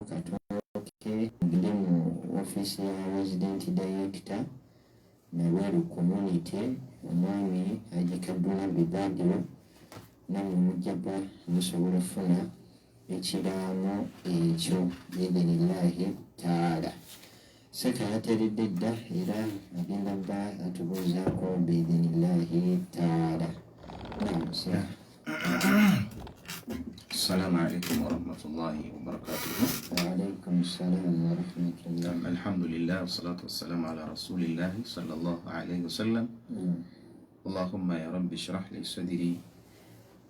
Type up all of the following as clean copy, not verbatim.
Katooke, mugende mu ofiisi ya Resident Director Nabweru Community, omwami Haji Kaduna Bidadiro, nammwe mujja ba musobola okufuna ekiraamo ekyo biidhinillahi taala. Seka yateredde dda era agenda bba atubuuzaako biidhinillahi taala. Naam, Seka. Assalamu alaikum warahmatullahi wabarakatuhu. Waalaikum salam warahmatullah. Alhamdulillah wassalatu wassalamu ala rasulillahi sallallahu alaihi wasallam. Allahumma ya rabbi shrah li sadri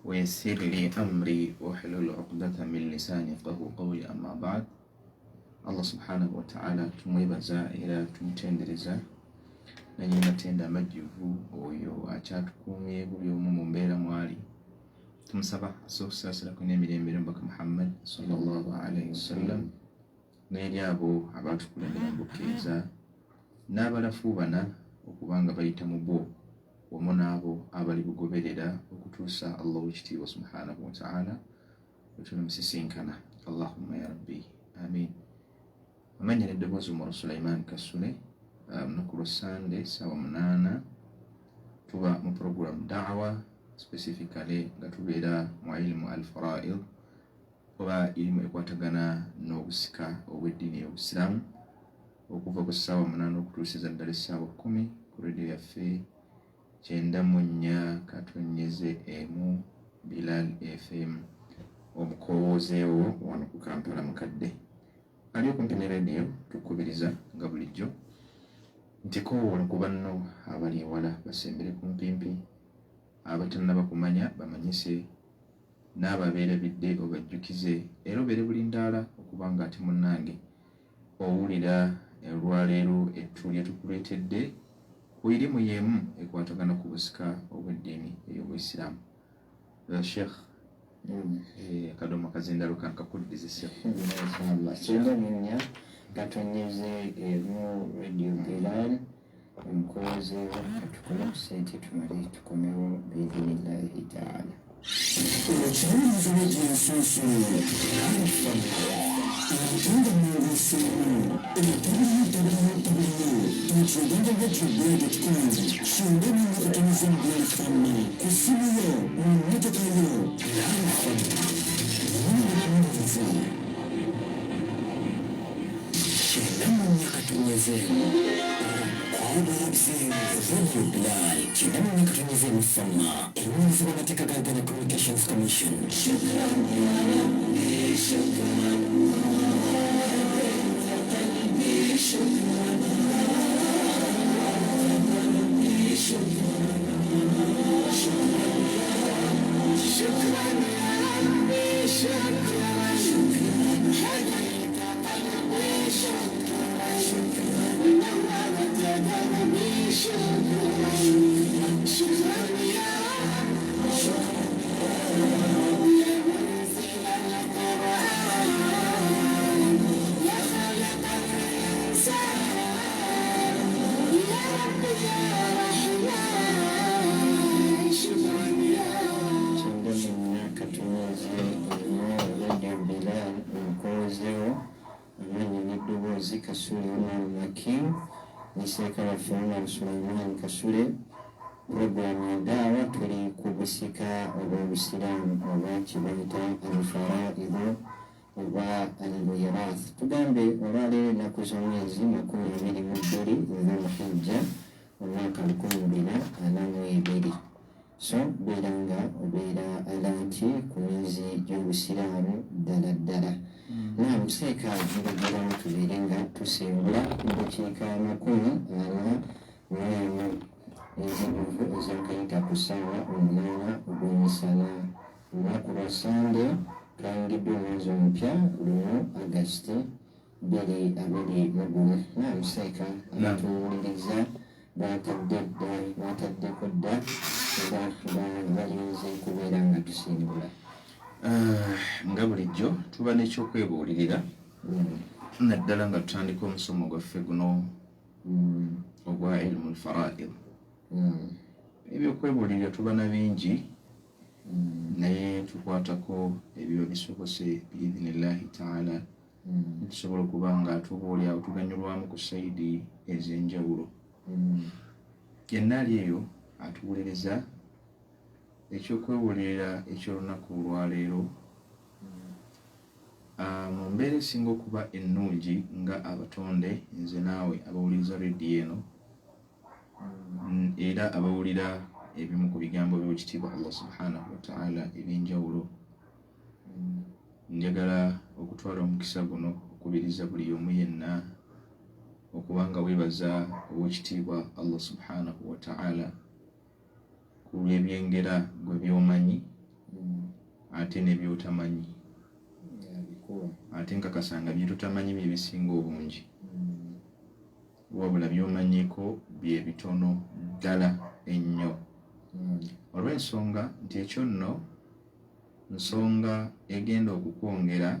wa yassir li amri wahlul uqdata min lisani yafqahu qawli, amma ba'd. Allah subhanahu wa ta'ala tumwebaza era tumutendereza nanyini matenda amajjuvu oyo akyatukuumye buli omu mu mbeera mwali. Tumusaba asse okusaasirako n'emirembe n'omubaka Muhammad sallallahu alaihi wasallam n'eri abo abaatukulembera mu bukkiriza n'abalafuubana okuba nga bayita mu bwo wamu n'abo abali bugoberera okutuusa Allah ow'ekitiibwa subhanahu wa ta'ala wetunamusisinkana. Allahumma ya rabbi amin. Amanya n'eddoboozi Umar Sulaiman Kasule. Lunaku lwa Sande saawa 8 tuba mu program da'wa, specifically nga tubeera mu ilmu al-faraid oba ilimu ekwatagana n'obusika obw'eddiini y'Obusiraamu, okuva ku ssaawa 8 okutuusiza ddala essaawa 10 ku rediyo yaffe 94.1 Bilal FM, omukowoozeewo wano ku Kampala mukadde ali okumpi ne rediyo. Tukubiriza nga bulijjo nti koowoola ku banno abali ewala basembere kumpimpi, abatannaba kumanya bamanyise, n'abo abeerabidde obajjukize, era obeere bulindaala okuba nga ate munnange owulira olwaleero ettu lye tukuleetedde ku irimu y'emu ekwatagana ku busika obw'eddiini ey'Obuyisiraamu. Sheikh, akadomo kazindalo kankakuddize. Inshallah. 94.1 Radio Bilal, omukowozeewo. Tukole ku sente tumale tukomewo biidhinillahi taala. Ekibuuzo gyensuusu ate nga nnongoseemu www.ugandaradiobilal.com 94.1 Bilal FM ku ssimu yo, mu mmotoka yo. Bilal FM muwuliriza 94.1. Radio Bilal 94.1 FM, ewulirizibwa amateeka ga Uganda Communications Commission. شكرا يا ربي، شكرا، قلبي، شكرا قلبي، شكرا، شكرا، شكرا يا ربي، شكرا، شكرا، هديت قلبي، شكرا، شكرا، نورت دربي، شكرا، شكرا يا رب، شكرا يا منزل القرآن، يا خالق الإنسان، يا رب يا رحمن، شكرا يا رب. 94.1 Radio Bilal, omukowozeewo. Amannya n'eddoboozi Kasule Umar Makin ne seeka waffe Umar Sulaiman Kasule. Puroguramu ya daawa, tuli ku busika obw'Obusiraamu oba kibayita alfaraidu oba alwirath. Tugambe olwaleero ennaku z'omwezi 22 Dhulhijja, omwaka 1442. So beera nga obeera alanti ku myezi gy'Obusiraamu ddala ddala. Nam seeka, njagalawo tubeere nga tusimbula ku ddakiika 41 enzijuvu ezakayita ku ssaawa 8 ogw'emisana, olunaku lwa Sande, twayingidde omwezi omupya 1 Agasiti 2021. Nam seeka, abatuwuliriza batadde dda, bataddeko dda era balinze kubeera nga tusimbula. Nga bulijjo tuba n'ekyokwebuulirira, naddala nga tutandika omusomo gwaffe guno ogwa ilmu lfaraid. Ebyokwebuulirira tuba na bingi, naye tukwatako ebiba bisobose biidhinillahi taala. Tusobola okuba nga tuba oliawo tuganyulwamu ku sayidi ez'enjawulo. Yenna ali eyo atuwuliriza, ekyokwewulirira eky'olunaku olwaleero, mu mbeera esinga okuba ennungi nga abatonde, nze naawe abawuliriza rediyo eno era abawulira ebimu ku bigambo by'ekitiibwa Allah subhanahu wataala ebyenjawulo, njagala okutwala omukisa guno okubiriza buli omu yenna okuba nga weebaza owekitiibwa Allah subhanahu wataala ku lw'ebyengera gwe by'omanyi ate ne by'otamanyi, ate nkakasa nga byetutamanyi bye bisinga obungi, wabula by'omanyiiko bye bitono ddala ennyo, olw'ensonga nti ekyo nno nsonga egenda okukwongera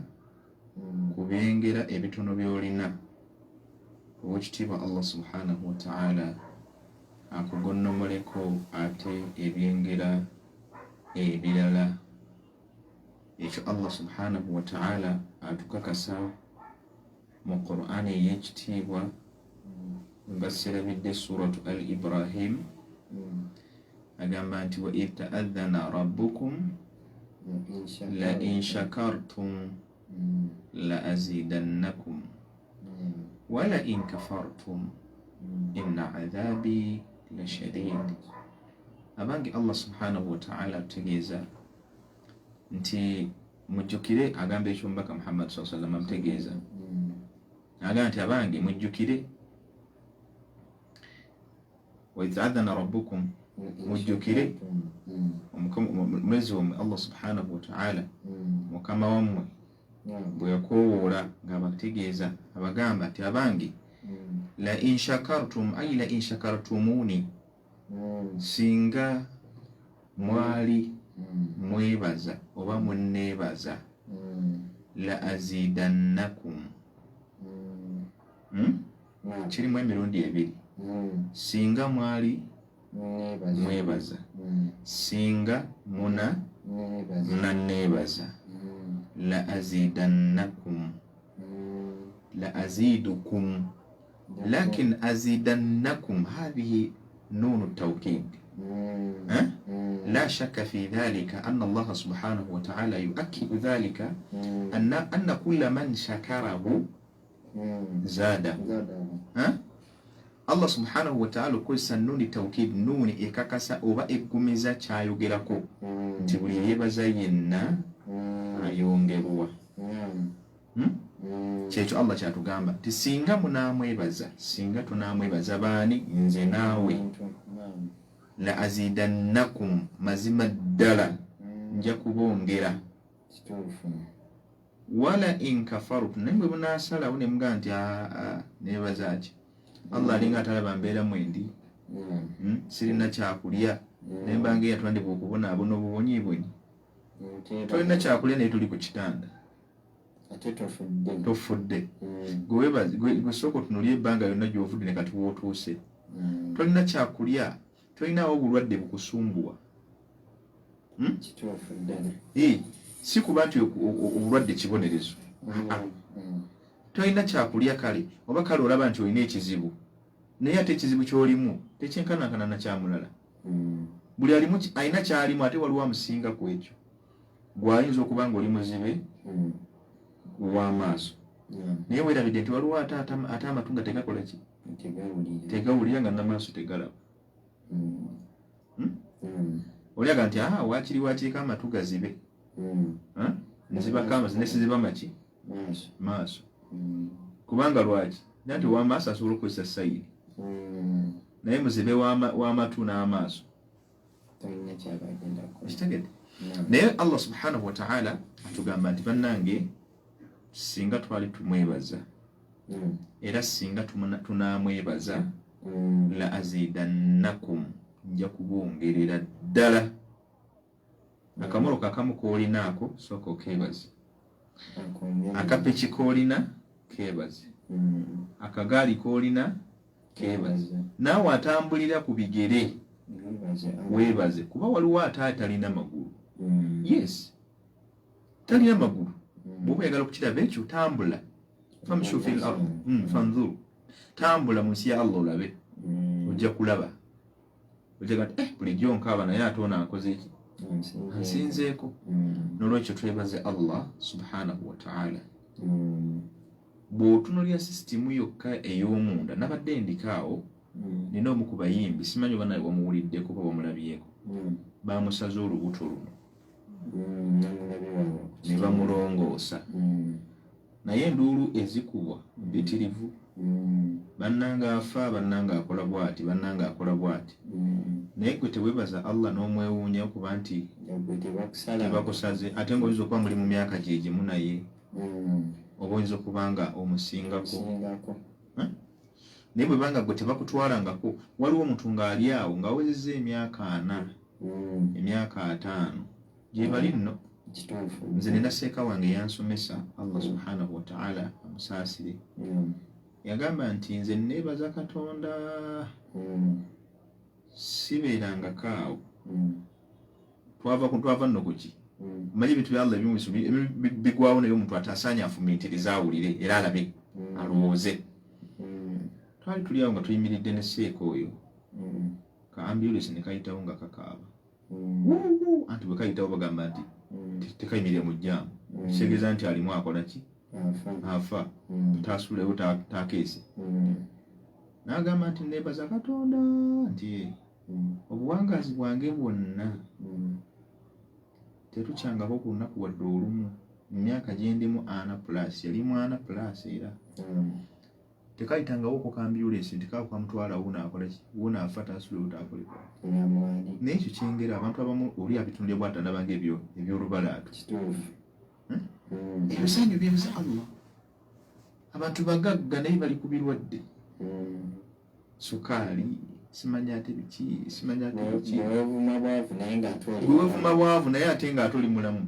ku byengera ebitono by'olina. Owekitiibwa Allah subhanahu wataala akugonnomoleko ate ebyengera ebirala. Ekyo Allah subhanahu wataala atukakasa mu Qur'ani ey'ekitiibwa, nga serabidde suratu Al Ibrahim, agamba nti wa idh taadhana rabbukum la in shakartum la azidannakum wala in kafartum inna adhabi la shadid. Abange, Allah subhanahu wataala atutegeeza nti mujjukire, agamba ekyomubaka Muhammad saa sallam, amutegeeza agamba nti abange mujjukire, waidh adhana rabbukum, mujjukire omulezi wammwe Allah subhanahu wataala, mukama wammwe, bwe yakoowoola ng'abategeeza, abagamba nti abange, la in shakartum, ay la in shakartumuni, singa mwali mwebaza oba munneebaza, la azidannakum. Kirimu emirundi ebiri: singa mwali mwebaza, singa muna munanneebaza, la azidannakum, la azidukum, lakin azidannakum hadhihi nunu taukid. La shakka fi dhalika anna Allaha subhanahu wa ta'ala yuakkidu dhalika anna kulla man shakarahu zadahu. Allah subhanahu wataala okukozesa nuni taukid, nuuni ekakasa oba eggumiza kyayogerako, nti buli eyebaza yenna ayongerwa. Kyekyo Allah kyatugamba nti singa munamwebaza, singa tunamwebaza, baani? Nze naawe. La azidannakum, mazima ddala nja kubongera. Wala in kafartu, naye bwe munaasalawo ne mugaa nti neebaza ki, Allah alinga atalaba mbeera mwendi, sirina kyakulya, naye mbanga eyatwandibwa okubonaabona obubonyiibonyi, tolina kyakulya naye tuli ku kitanda. Ate tofudde. Tofudde. Gwe sooka otunulye ebbanga lyonna gy'ovudde ne kati wootuuse. Tolina kyakulya, tolinawo obulwadde bukusumbuwa. Kituufu ddala. Si kuba nti obulwadde kibonerezo. Tolina kyakulya kale, oba kale olaba nti olina ekizibu, naye ate ekizibu ky'olimu tekyenkanankana na kyamulala. Buli alimu alina kyalimu, ate waliwo amusinga ku ekyo. Gwayinza okuba nga oli muzibe w'amaaso, naye weerabidde nti waliwo ate amatu nga tegakola ki, tegawulira, nga namaaso tegalaba. Oli aga nti aa waakiri waakiriko amatu gazibe, nzibako amazi ne siziba maki maaso. Kubanga lwaki? Nanti ow'amaaso asobola okukozesa sayini, naye muzibe w'amatu n'amaaso. Kitegedde? Naye Allah subhanahu wataala atugamba nti bannange, singa twali tumwebaza, era singa tunaamwebaza, la azidannakum, nja kubongerera ddala. Akamolo kakamu koolinaako, sooka okeebaze. Akapiki koolina, keebaze. Akagaali koolina, keebaze. Naawe atambulira ku bigere, weebaze, kuba waliwo ate atalina magulu. Yes, talina magulu. Bw'oba oyagala okukiraba ekyo, tambula. Famshu fi l ard fanzuru, tambula mu nsi ya Allah olabe, ojja kulaba, ojja nti eh, bulijjo nkaaba naye ate ono akoze ki, ansinzeeko. N'olwekyo twebaze Allah subhanahu wataala. Bw'otunulira sisitimu yokka ey'omunda, nabadde ndikaawo, nina omu ku bayimbi, simanyi oba nawe wamuwuliddeko oba wamulabyeko, bamusaze olubuto luno ne bamulongoosa, naye enduulu ezikubwa mpitirivu. Bannanga afa, bannanga akola bwati, bannanga akola bwati. Naye gwe teweebaza Allah n'omwewuunya okuba nti tebakusaze, ate ng'oyinza okuba muli mu myaka gye gimu naye, oba oyinza okuba nga omusingako? Naye bwe banga gwe tebakutwalangako, waliwo omuntu ng'ali awo ng'awezezza emyaka 40, emyaka 50, gye bali nno. Nze nina seeka wange yansomesa, Allah subhanahu wataala amusaasire, yagamba nti nze neebaza Katonda, sibeerangako awo. Twava nno kuki, manyi ebintu bya Allah ebimu bigwawo, naye omuntu atasaanye afumiitirize, awulire era alabe, alowooze. Twali tuli awo nga tuyimiridde ne seeka oyo, ka ambulance ne kayitawo nga kakaaba. Anti bwe kayitawo bagamba nti tekayimirira mu jjaamu, kitegeeza nti alimu akola ki, afa, tasulewo, takeese. N'agamba nti neebaza Katonda nti obuwangaazi bwange bwonna tetukyangako ku lunaku wadde olumu mu myaka gyendimu 40 plus, yali mwana plus, era tekayitangawo ko kambyulensi nti kakamutwala wuno akola ki, wuno afa, tasulewo, takolebwa. Naye ekyo kyengera abantu abamu oli abitundya bwatandabanga ebyo ebyolubalaatu. Ebisaanyi byebaza Allah. Abantu bagagga naye bali ku birwadde, sukaali, simanya ate biki, simanya ate biki. Gwewevuma bwavu naye ate nga ate oli mulamu.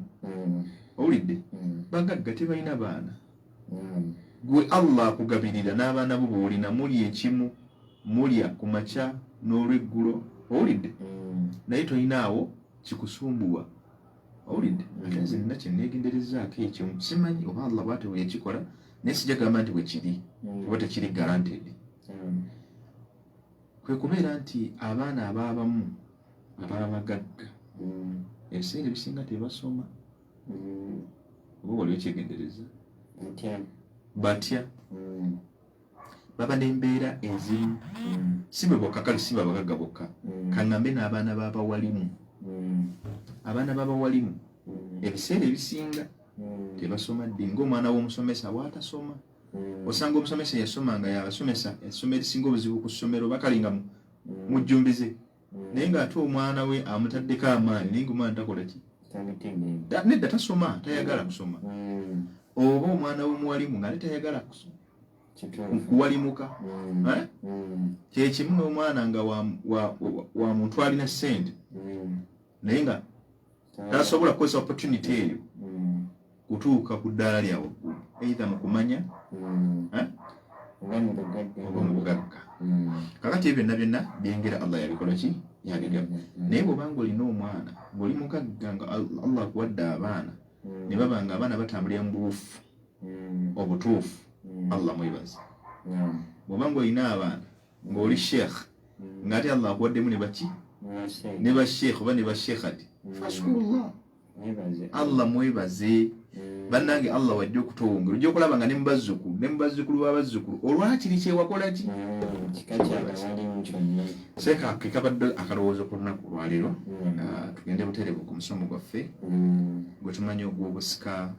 Owulidde? Bagagga tebalina baana. Gwe Allah akugabirira n'abaana bo boolina, mulya ekimu, mulya ku makya n'olweggulo. Owulidde? Naye tolinaawo kikusumbuwa. Owulidde? Ate nze nina kyeneegenderezaako ekyo, simanyi oba Allah bwate bwe yakikola, naye sijja gamba nti bwe kiri oba tekiri guaranteed. Kwe kubeera nti abaana abaabamu ababagagga ebiseera ebisinga tebasoma. Oba wali okyegendereza? Batya baba n'embeera ezimu, si bwe bokka, kale si babagagga bokka, kaŋŋambe n'abaana b'abawalimu. Abaana b'abawalimu ebiseera ebisinga tebasoma ddi, ng'omwana w'omusomesa bw'atasoma. Osanga omusomesa yasoma nga yabasomesa essomero erisinga obuzibu ku ssomero, bakalinga mujjumbize, naye ng'ate omwana we amutaddeko amaanyi, naye ngaomwana takola ki, nedda, tasoma, tayagala kusoma. Oba omwana w'omuwalimu ng'ate tayagala kuwalimuka. Kyekimu n'omwana nga wa muntu alina ssente, naye nga tasobola kukozesa opportunity eyo kutuuka ku ddaala lya waggulu, either mu kumanya oba mu bugagga. Kakati ebyo byonna byonna byengera Allah yabikola ki, yabigaba. Naye bw'obanga olina omwana ng'oli mugagga, nga Allah akuwadde abaana, ne baba nga abaana batambulira mu buwufu obutuufu, Allah mwebaze. Bw'oba nga olina abaana ng'oli sheekh, ng'ate Allah akuwaddemu ne baki, ne basheekh oba ne basheekhati, fashkurullah, Allah mwebaze. Bannange, Allah wajja okutowongera, ojja okulaba nga ne mubazzukulu ne mubazzukulu babazzukulu olwakiri kyewakola ki. Seeka kekabadde akalowoozo ku lunaku olwaleero. Tugende butereevu ku musomo gwaffe gwe tumanyi ogw'obusika,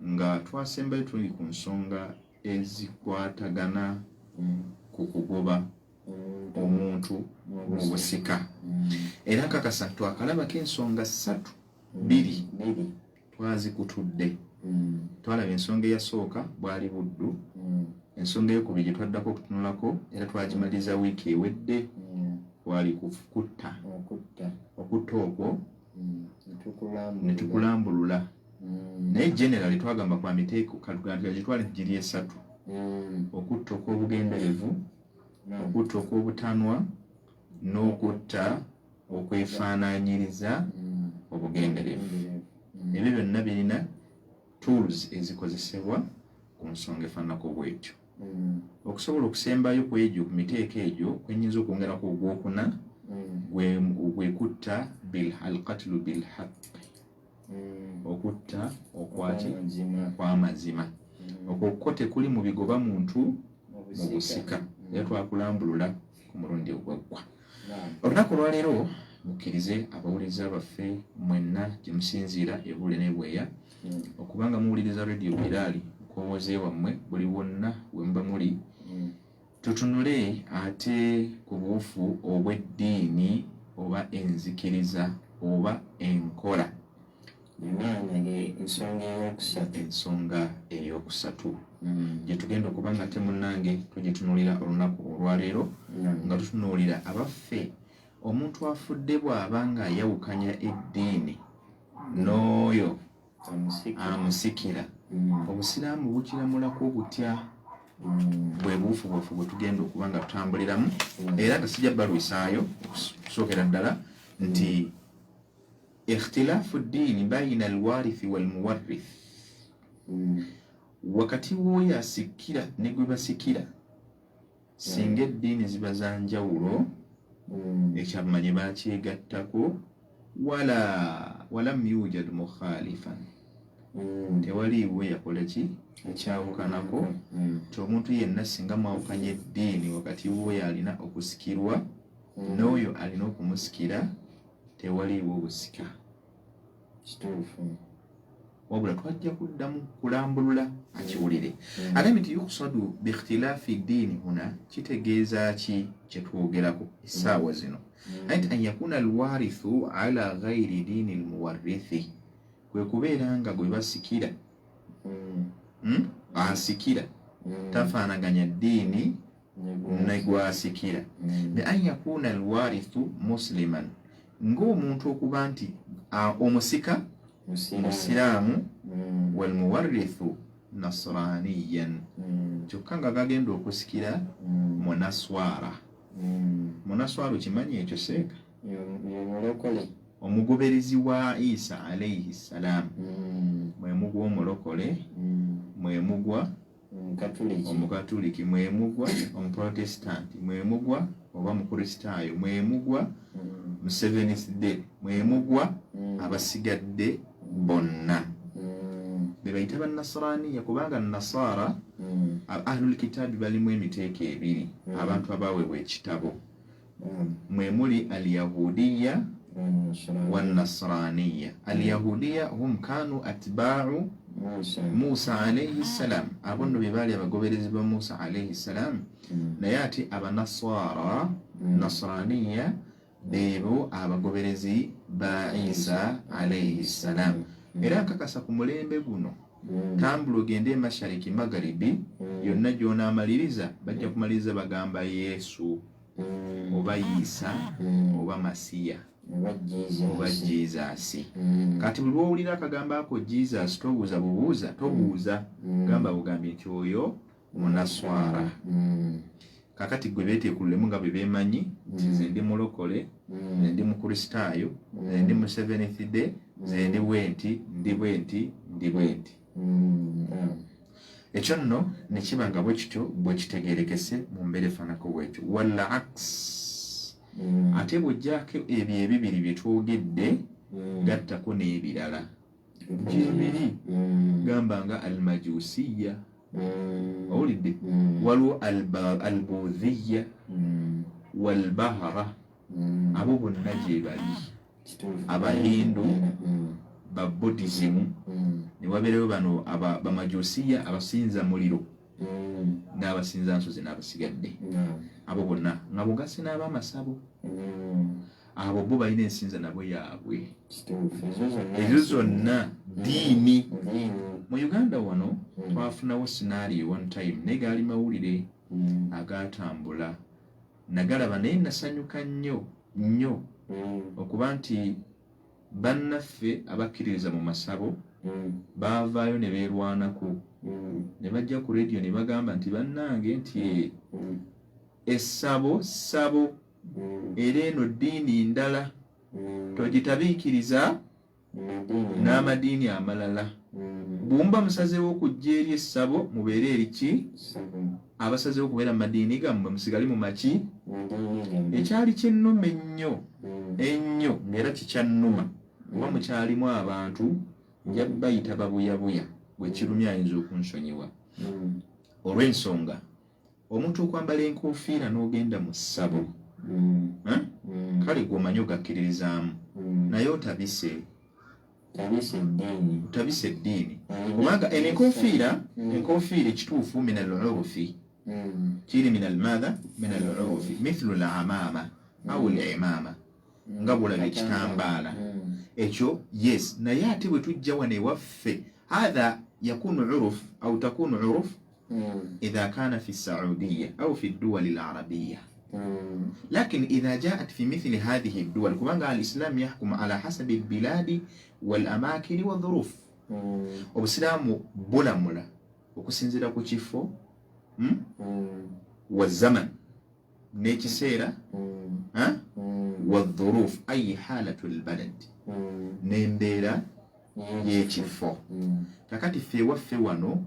nga twasembayo tuli ku nsonga ezikwatagana ku kugoba omuntu mu busika. Era nkakasa twakalabako ensonga ssatu, bbiri twazikutudde. Twalaba ensonga eyasooka bwali buddu, ensonga eyokubiri gye twaddako okutunulako era twagimaliriza wiiki ewedde kwali kutta, okutta okwo ne tukulambulula. Naye generally twagamba kwa miteeko gitwale nti giri esatu: okutta okw'obugenderevu, okutta okw'obutanwa, n'okutta okwefaananyiriza obugenderevu. Ebyo byonna birina tools ezikozesebwa. ku nsonga efaananako bwetyo. Okusobola okusembayo ku egyo, ku miteeko egyo kwenyinza okwongerako ogwokuna, gwe kutta alqatlu bilhaqi, okutta okwaki? Okwamazima. Okwo kwo tekuli mu bigoba muntu mu busika, era twakulambulula ku mulundi ogwaggwa. Olunaku olwaleero mukkirize abawuliriza baffe mwenna gye musinziira ebule n'ebweya okubanga muwuliriza Radio Biraali mukowooze wammwe buli wonna we muba muli, tutunule ate ku buwufu obw'eddiini oba enzikiriza oba enkola. Ensonga eyokusatu. Ensonga eyokusatu gye tugenda okuba nga te munnange tugitunulira olunaku olwaleero, nga tutunuulira abaffe omuntu afudde bw'aba ng'ayawukanya eddiini n'oyo amusikira, obusiraamu bukiramulako butya? Bwe buufu bwaffe bwe tugenda okuba nga tutambuliramu, era nga sijja balwisaayo okusookera ddala nti ikhtilaafu ddiini bayina alwarithi walmuwarrith, wakati w'oyo asikira ne gwe basikira, singa eddiini ziba za njawulo, ekyabumanyi bakyegattako, wala walam yujad mukhalifan, tewaliiwo yakola ki ekyawukanako, nti omuntu yenna singa mwawukanya eddiini wakati w'oyo alina okusikirwa n'oyo alina okumusikira, tewaliiwo busika. Kituufu. Wabula twajja kuddamu kulambulula akiwulire. Agambye nti yuksadu biikhtilaafi ddiini huna, kitegeeza ki kyetwogerako essaawa zino? Nti an yakuna alwarithu ala ghairi diini lmuwarithi, kwe kubeera nga gwe basikira, asikira tafaanaganya ddiini ne gwasikira, bi an yakuna alwarithu musliman, ng'omuntu okuba nti omusika musiraamu, walmuwarithu nasraniyan, kyokka nga gagenda okusikira munaswara. Munaswara okimanyi ekyo, seeka? Mulokole. Omugoberezi wa Isa alaihi ssalam. Mwemugwa omulokole, mwemugwa omukatuliki, omukatuliki mwemugwa omuprotestanti, mwemugwa oba mukristaayo, mwemugwa mu Seventh Day, mwemugwa abasigadde bonna be bayita bannasraniya, kubanga nasara, ahlul kitaabi balimu emiteeko ebiri. Abantu abaweebwa ekitabo mwe muli alyahudiya wannasraniya. Alyahudiya hum kanu atbaau Musa alaihi ssalam, abo nno be baali abagoberezi ba Musa alaihi ssalam. Naye ate abanaswara, nasraniya, beebo abagoberezi ba Isa alaihi ssalam. Era nkakasa ku mulembe guno, tambula ogende emashariki, magaribi, yonna gy'onaamaliriza bajja kumaliriza bagamba Yesu oba Isa oba Masiya oba Jesus. Kati buli lwowulira akagambo ako Jesus, tobuuza bubuuza, tobuuza, gamba bugambye nti oyo munaswara. Kakati gwe beeteekululemu nga bwe beemanyi nti nze ndi mulokole, nze ndi mukristaayo, nze ndi mu Seventh Day, nze ndi bwenti, ndi bwenti, ndi bwenti. Ekyo nno ne kiba nga bwe kityo bwe kitegeerekese mu mbeera efaanako bwetyo. Wal aks, ate bw'ojjako ebyo ebibiri bye twogedde, gattako n'ebirala gyebiri, gamba nga almajusiya, owulidde, waliwo albudhiya walbahara, abo bonna gye bali, Abahindu, ba Buddhism, ne wabeerayo bano bamajusiya abasinza muliro n'abasinza nsozi n'abasigadde abo bonna nga bugasi n'abamasabo, abo bo balina ensinza nabo yaabwe. Ezo zonna ddiini. Mu Uganda wano twafunawo scenario one time, naye gaali mawulire agatambula, nagalaba, naye nasanyuka nnyo nnyo okuba nti bannaffe abakkiririza mu masabo baavaayo ne beerwanako ne bajja ku rediyo ne bagamba nti bannange, nti essabo ssabo, era eno ddiini ndala, togitabiikiriza n'amadiini amalala. Bwemba musazeewo okujja eri essabo, mubeere eriki? Abasazeewo okubeera mu madiini gammwe, musigale mu maki. Ekyali kyennuma ennyo ennyo, ng'era kikyannuma, oba mukyalimu abantu, nja bayita babuyabuya, gwe kirumya ayinza okunsonyiwa, olw'ensonga omuntu okwambala enkofiira n'ogenda mu ssabo, eh? Kale gwe omanyi ogakkiririzaamu, naye otabise otabise eddiini, kubanga eno enkofiira, enkofiira ekituufu min al urufi, kiri min almadha, min al urufi, mithlu l amama au l imama, nga bwolaba ekitambaala ekyo, yes. Naye ate bwe tujja wano ewaffe, hatha yakunu uruf au takunu uruf idha kana fi saudiya au fi duwali larabiya, lakin idha jaat fi mithili hadhihi duwal, kubanga alislam yahkumu ala hasabi lbiladi walamakini wadhuruf. Obusiraamu bulamula okusinziira ku kifo wa zaman, n'ekiseera, wadhuruf, ayi halatu lbalad, n'embeera y'ekifo. Kakati ffe ewaffe wano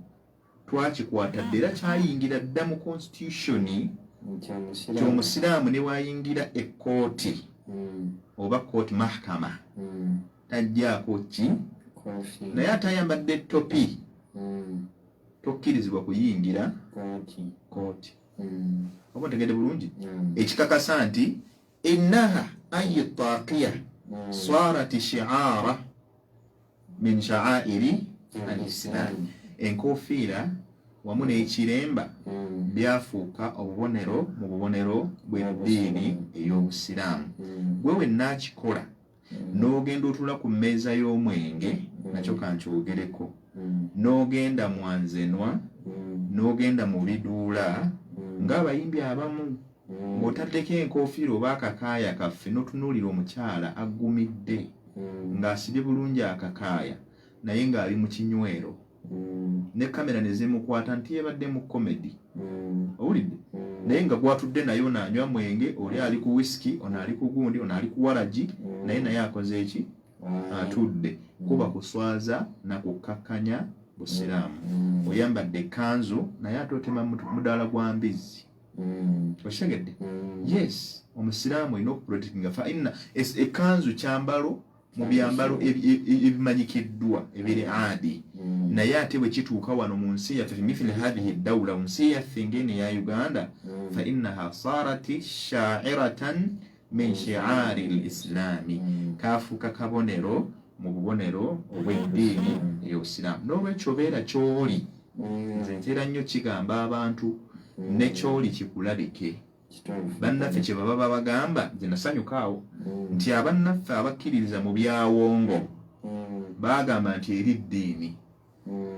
twakikwata dda, era kyayingira dda mu constitution nti omusiraamu ne wayingira ekkooti oba kooti mahkama, tajjaako ki, naye ate ayambadde topi tokkirizibwa kuyingira kooti. Oba otegedde bulungi? Ekikakasa nti innaha ayi taqiya sarat shiara min sha'airi alislam, enkofiira wamu n'ekiremba byafuuka obubonero mu bubonero bw'eddiini ey'obusiraamu. Gwe wenna akikola n'ogenda otula ku mmeeza y'omwenge, nakyo kankyogereko, n'ogenda mwanzenwa, n'ogenda mu biduula ng'abayimbi abamu, ng'otaddeko enkofiira oba akakaaya kaffe, n'otunuulira omukyala aggumidde ng'asibye bulungi akakaaya, naye ng'ali mu kinywero, ne kamera ne zimukwata nti yebadde mu comedy, owulidde? Naye nga gwatudde naye ono anywa mwenge, oli ali ku whisky, ono ali ku gundi, ono ali ku waragi, naye akoze eki? Atudde. Kuba kuswaza na kukkakkanya busiraamu. Oyambadde ekkanzu, naye ate otema mudaala gwa mbizzi. Okitegedde? Yes, omusiraamu olina okuprotectinga fa inna ekkanzu kyambalo mu byambalo ebimanyikiddwa ebiri adi. Naye ate bwe kituuka wano mu nsi yaffe, fi mithili hadhihi dawula, mu nsi yaffe ng'eno eya Uganda, fa innaha sarat sha'iratan min shi'ari lislami, kafuuka kabonero mu bubonero obw'eddiini ey'obusiraamu. N'olwekyo obeera ky'oli, nze ntera nnyo kigamba abantu, ne ky'oli kikulabike. Bannaffe kye baba babagamba, nze nasanyuka awo nti abannaffe abakkiririza mu byawongo baagamba nti eri ddiini.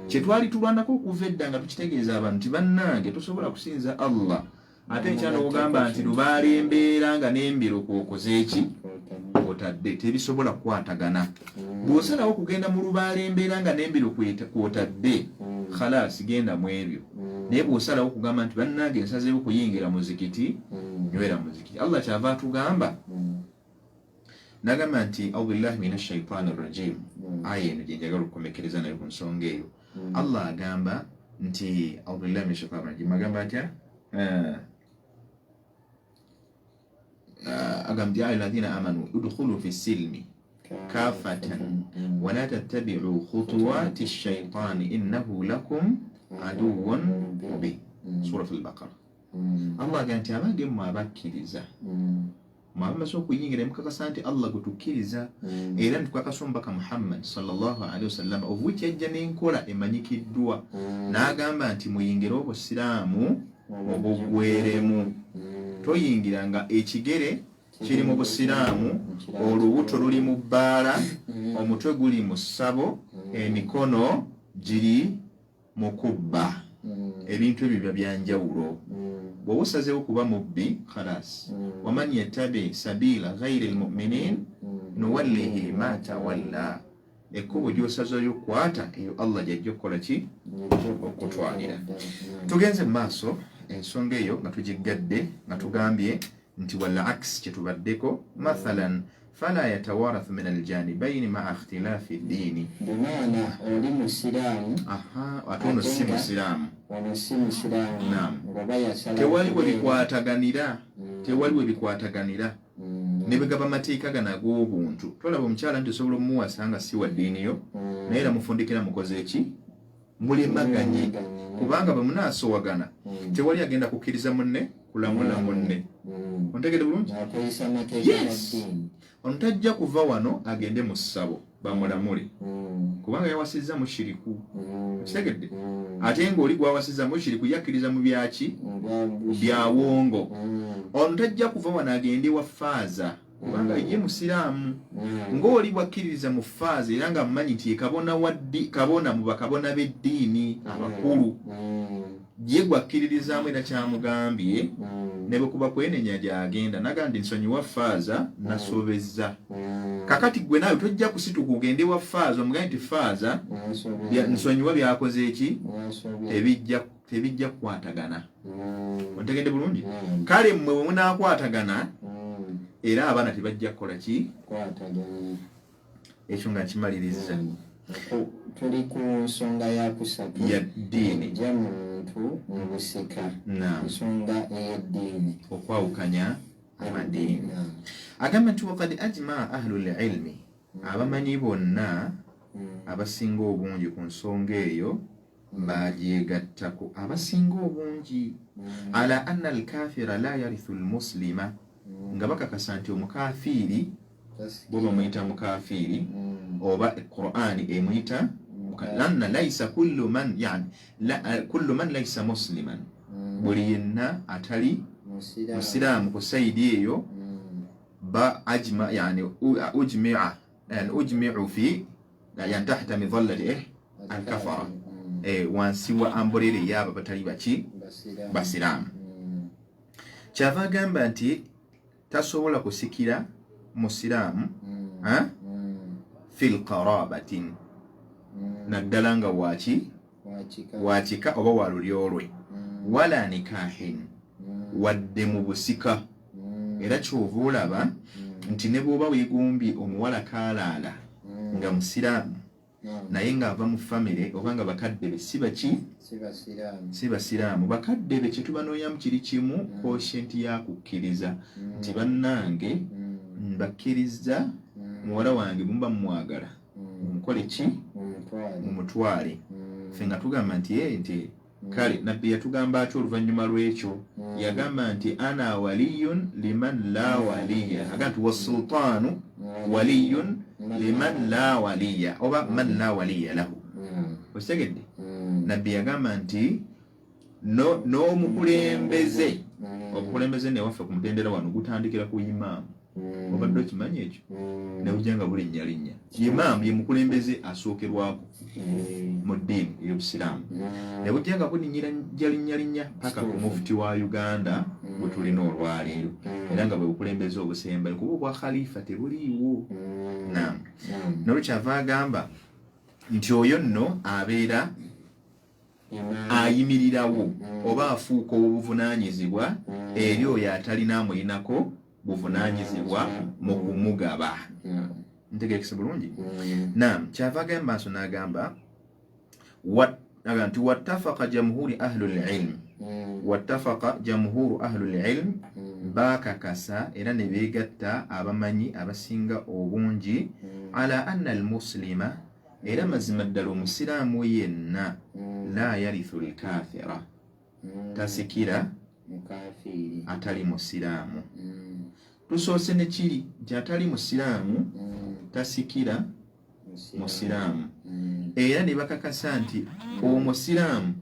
Kye twali tulwanako okuva edda nga tukitegeeza abantu nti bannange, tosobola kusinza Allah ate enkya n'ogamba nti lubaala embeera nga n'embiro kwokoze eki kwotadde, tebisobola kukwatagana. Bw'osalawo okugenda mu lubaala embeera nga n'embiro kwotadde, khalas, genda mu ebyo. Naye bw'osalawo okugamba nti bannange, nsazeewo kuyingira muzikiti, nywera muzikiti. Allah kyava atugamba nagamba nti audu billahi min ashaitani rajim. Aya eno gyenjagala okukomekereza nayo ku nsonga eyo, Allah agamba nti audu billahi min ashaitani rajim, agamba atya? Agamba nti ya alladhina amanu udkhulu fi silmi kafatan wala tattabi'u khutuwati shaitani innahu lakum aduwwun mubin. Surat al-Baqara. Allah agamba nti abange mmwe abakkiriza, mwe abamaze okuyingira, mukakasa nti Allah gwe tukkiriza era netukakasa omubaka Muhammad sallallahu alaihi wasallam, of which yajja n'enkola emanyikiddwa, n'agamba nti muyingire obusiraamu obuggweremu. Toyingira nga ekigere kiri mu busiraamu, olubuto luli mu bbaala, omutwe guli mu ssabo, emikono giri mu kubba. Ebintu ebyo biba byanjawulo. Bw'oba osazeewo kuba mubbi, khalas. Waman yattabi sabila ghairi lmuminin nuwallihi ma tawalla, ekkubo gy'osazeeyo okukwata, eyo Allah gyajja okukola ki? Okutwalira. Tugenze mu maaso, ensonga eyo nga tugiggadde, nga tugambye nti wal aks kyetubaddeko mathalan. Fala yatawarathu min aljanibaini maa ikhtilafi ddiini. Bimaana oli musiraamu. Aha, ate ono si musiraamu. Ono si musiraamu. Naam. Ngoba yasala. Tewali we bikwataganira. Tewali we bikwataganira. Ne bwe gaba mateeka gano ag'obuntu, tolaba omukyala nti osobola omuwasa nga si wa ddiini yo, naye era mufundikira mukoze ki? Mulemaganye, kubanga bwe munaasowagana tewali agenda kukkiriza munne kulamula munne. Ontegede bulungi? Yes. Ono tajja kuva wano agende mu ssabo bamulamule, kubanga yawasizza mushiriku. Okitegedde? Ate ng'oli gwawasizza mushiriku yakkiriza mu byaki? Byawongo. Ono tajja kuva wano agende wa faaza, kubanga ye musiraamu. Ng'oli bwakkiririza mu faaza era nga mmanyi nti ye kabona wa kabona mu bakabona b'eddiini abakulu, ye gwakkiririzaamu era kyamugambye, ne bwe kuba kwenenya gy'agenda naga nti nsonyiwa faaza, nasobezza. Kakati gwe naawe tojja kusituka ogende wa faaza omugambe nti faaza nsonyiwa byakoze eki, tebijja kukwatagana. Ontegedde bulungi? Kale mmwe bwe munaakwatagana era abaana tebajja kukola ki? Ekyo nga nkimaliriza. Tuli ku nsonga ya kusatu ya ddiini. Ejja muntu mu busika. Nsonga ey'eddiini. Okwawukanya amadiini. Agamba nti waqad ajmaa ahlul ilmi, abamanyi bonna abasinga obungi ku nsonga eyo bagyegattako, abasinga obungi, ala anna alkafira la yarithu almuslima, nga bakakasa nti omukafiiri bo bamuyita mukafiiri, oba Qur'ani emuyita lanna laisa kullu man, yani kullu man laisa musliman, buli yenna atali musiraamu ku sayidi eyo ba ajma, yani ujmi'a, yani ujmi'u fi, yani tahta midallati alkafara, wansi wa amburere yaba batali baki basiraamu. Kyava agamba nti tasobola kusikira musiraamu fil qarabatin, naddala nga waki wakika oba wa lulyo lwe, wala nikahin, wadde mu busika. Era kyova olaba nti ne bw'oba weegombye omuwala kaalaala nga musiraamu naye ng'ava mu famire oba nga bakadde be si baki si basiraamu, bakadde be kye tubanooyamu kiri kimu, quotient ya kukkiriza nti bannange mbakkiriza muwala wange muba mumwagala mumukole ki, mumutwale. Ffe nga tugamba nti nti kale nabbi yatugamba atya oluvannyuma lw'ekyo? Yagamba nti ana waliyun liman la waliya, agamba nti wasultaanu waliyun liman la waliya oba man la waliya lahu. Okitegedde? Nabbi yagamba nti n'omukulembeze, obukulembeze newaffe ku mutendera wano gutandikira ku imaamu. Obadde okimanyi ekyo? Ne bujja nga bulinnya linnya. Imaamu ye mukulembeze asookerwako mu ddiini ey'obusiraamu, ne bujja nga bulinnyira linnya linnya paka ku mufuti wa Uganda bwe tulina olwaleero, era nga bwe bukulembeze obusembayo, kuba obwa khalifa tebuliiwo. Naam. Nolwekyava agamba nti oyo nno abeera ayimirirawo oba afuuka obuvunaanyizibwa eri oyo atalina amulinako buvunaanyizibwa mu kumugaba. Ntegerekese bulungi? Naam. Kyava agamba maaso n'agamba nti wattafaqa jamhuri ahlul ilm, wattafaqa jamhuru ahlul ilm, baakakasa era ne beegatta abamanyi abasinga obungi ala anna almuslima, era mazima ddala omusiraamu yenna la yarithu lkafira, tasikira atali musiraamu. Tusoose ne kiri nti atali musiraamu tasikira musiraamu, era ne bakakasa nti omusiraamu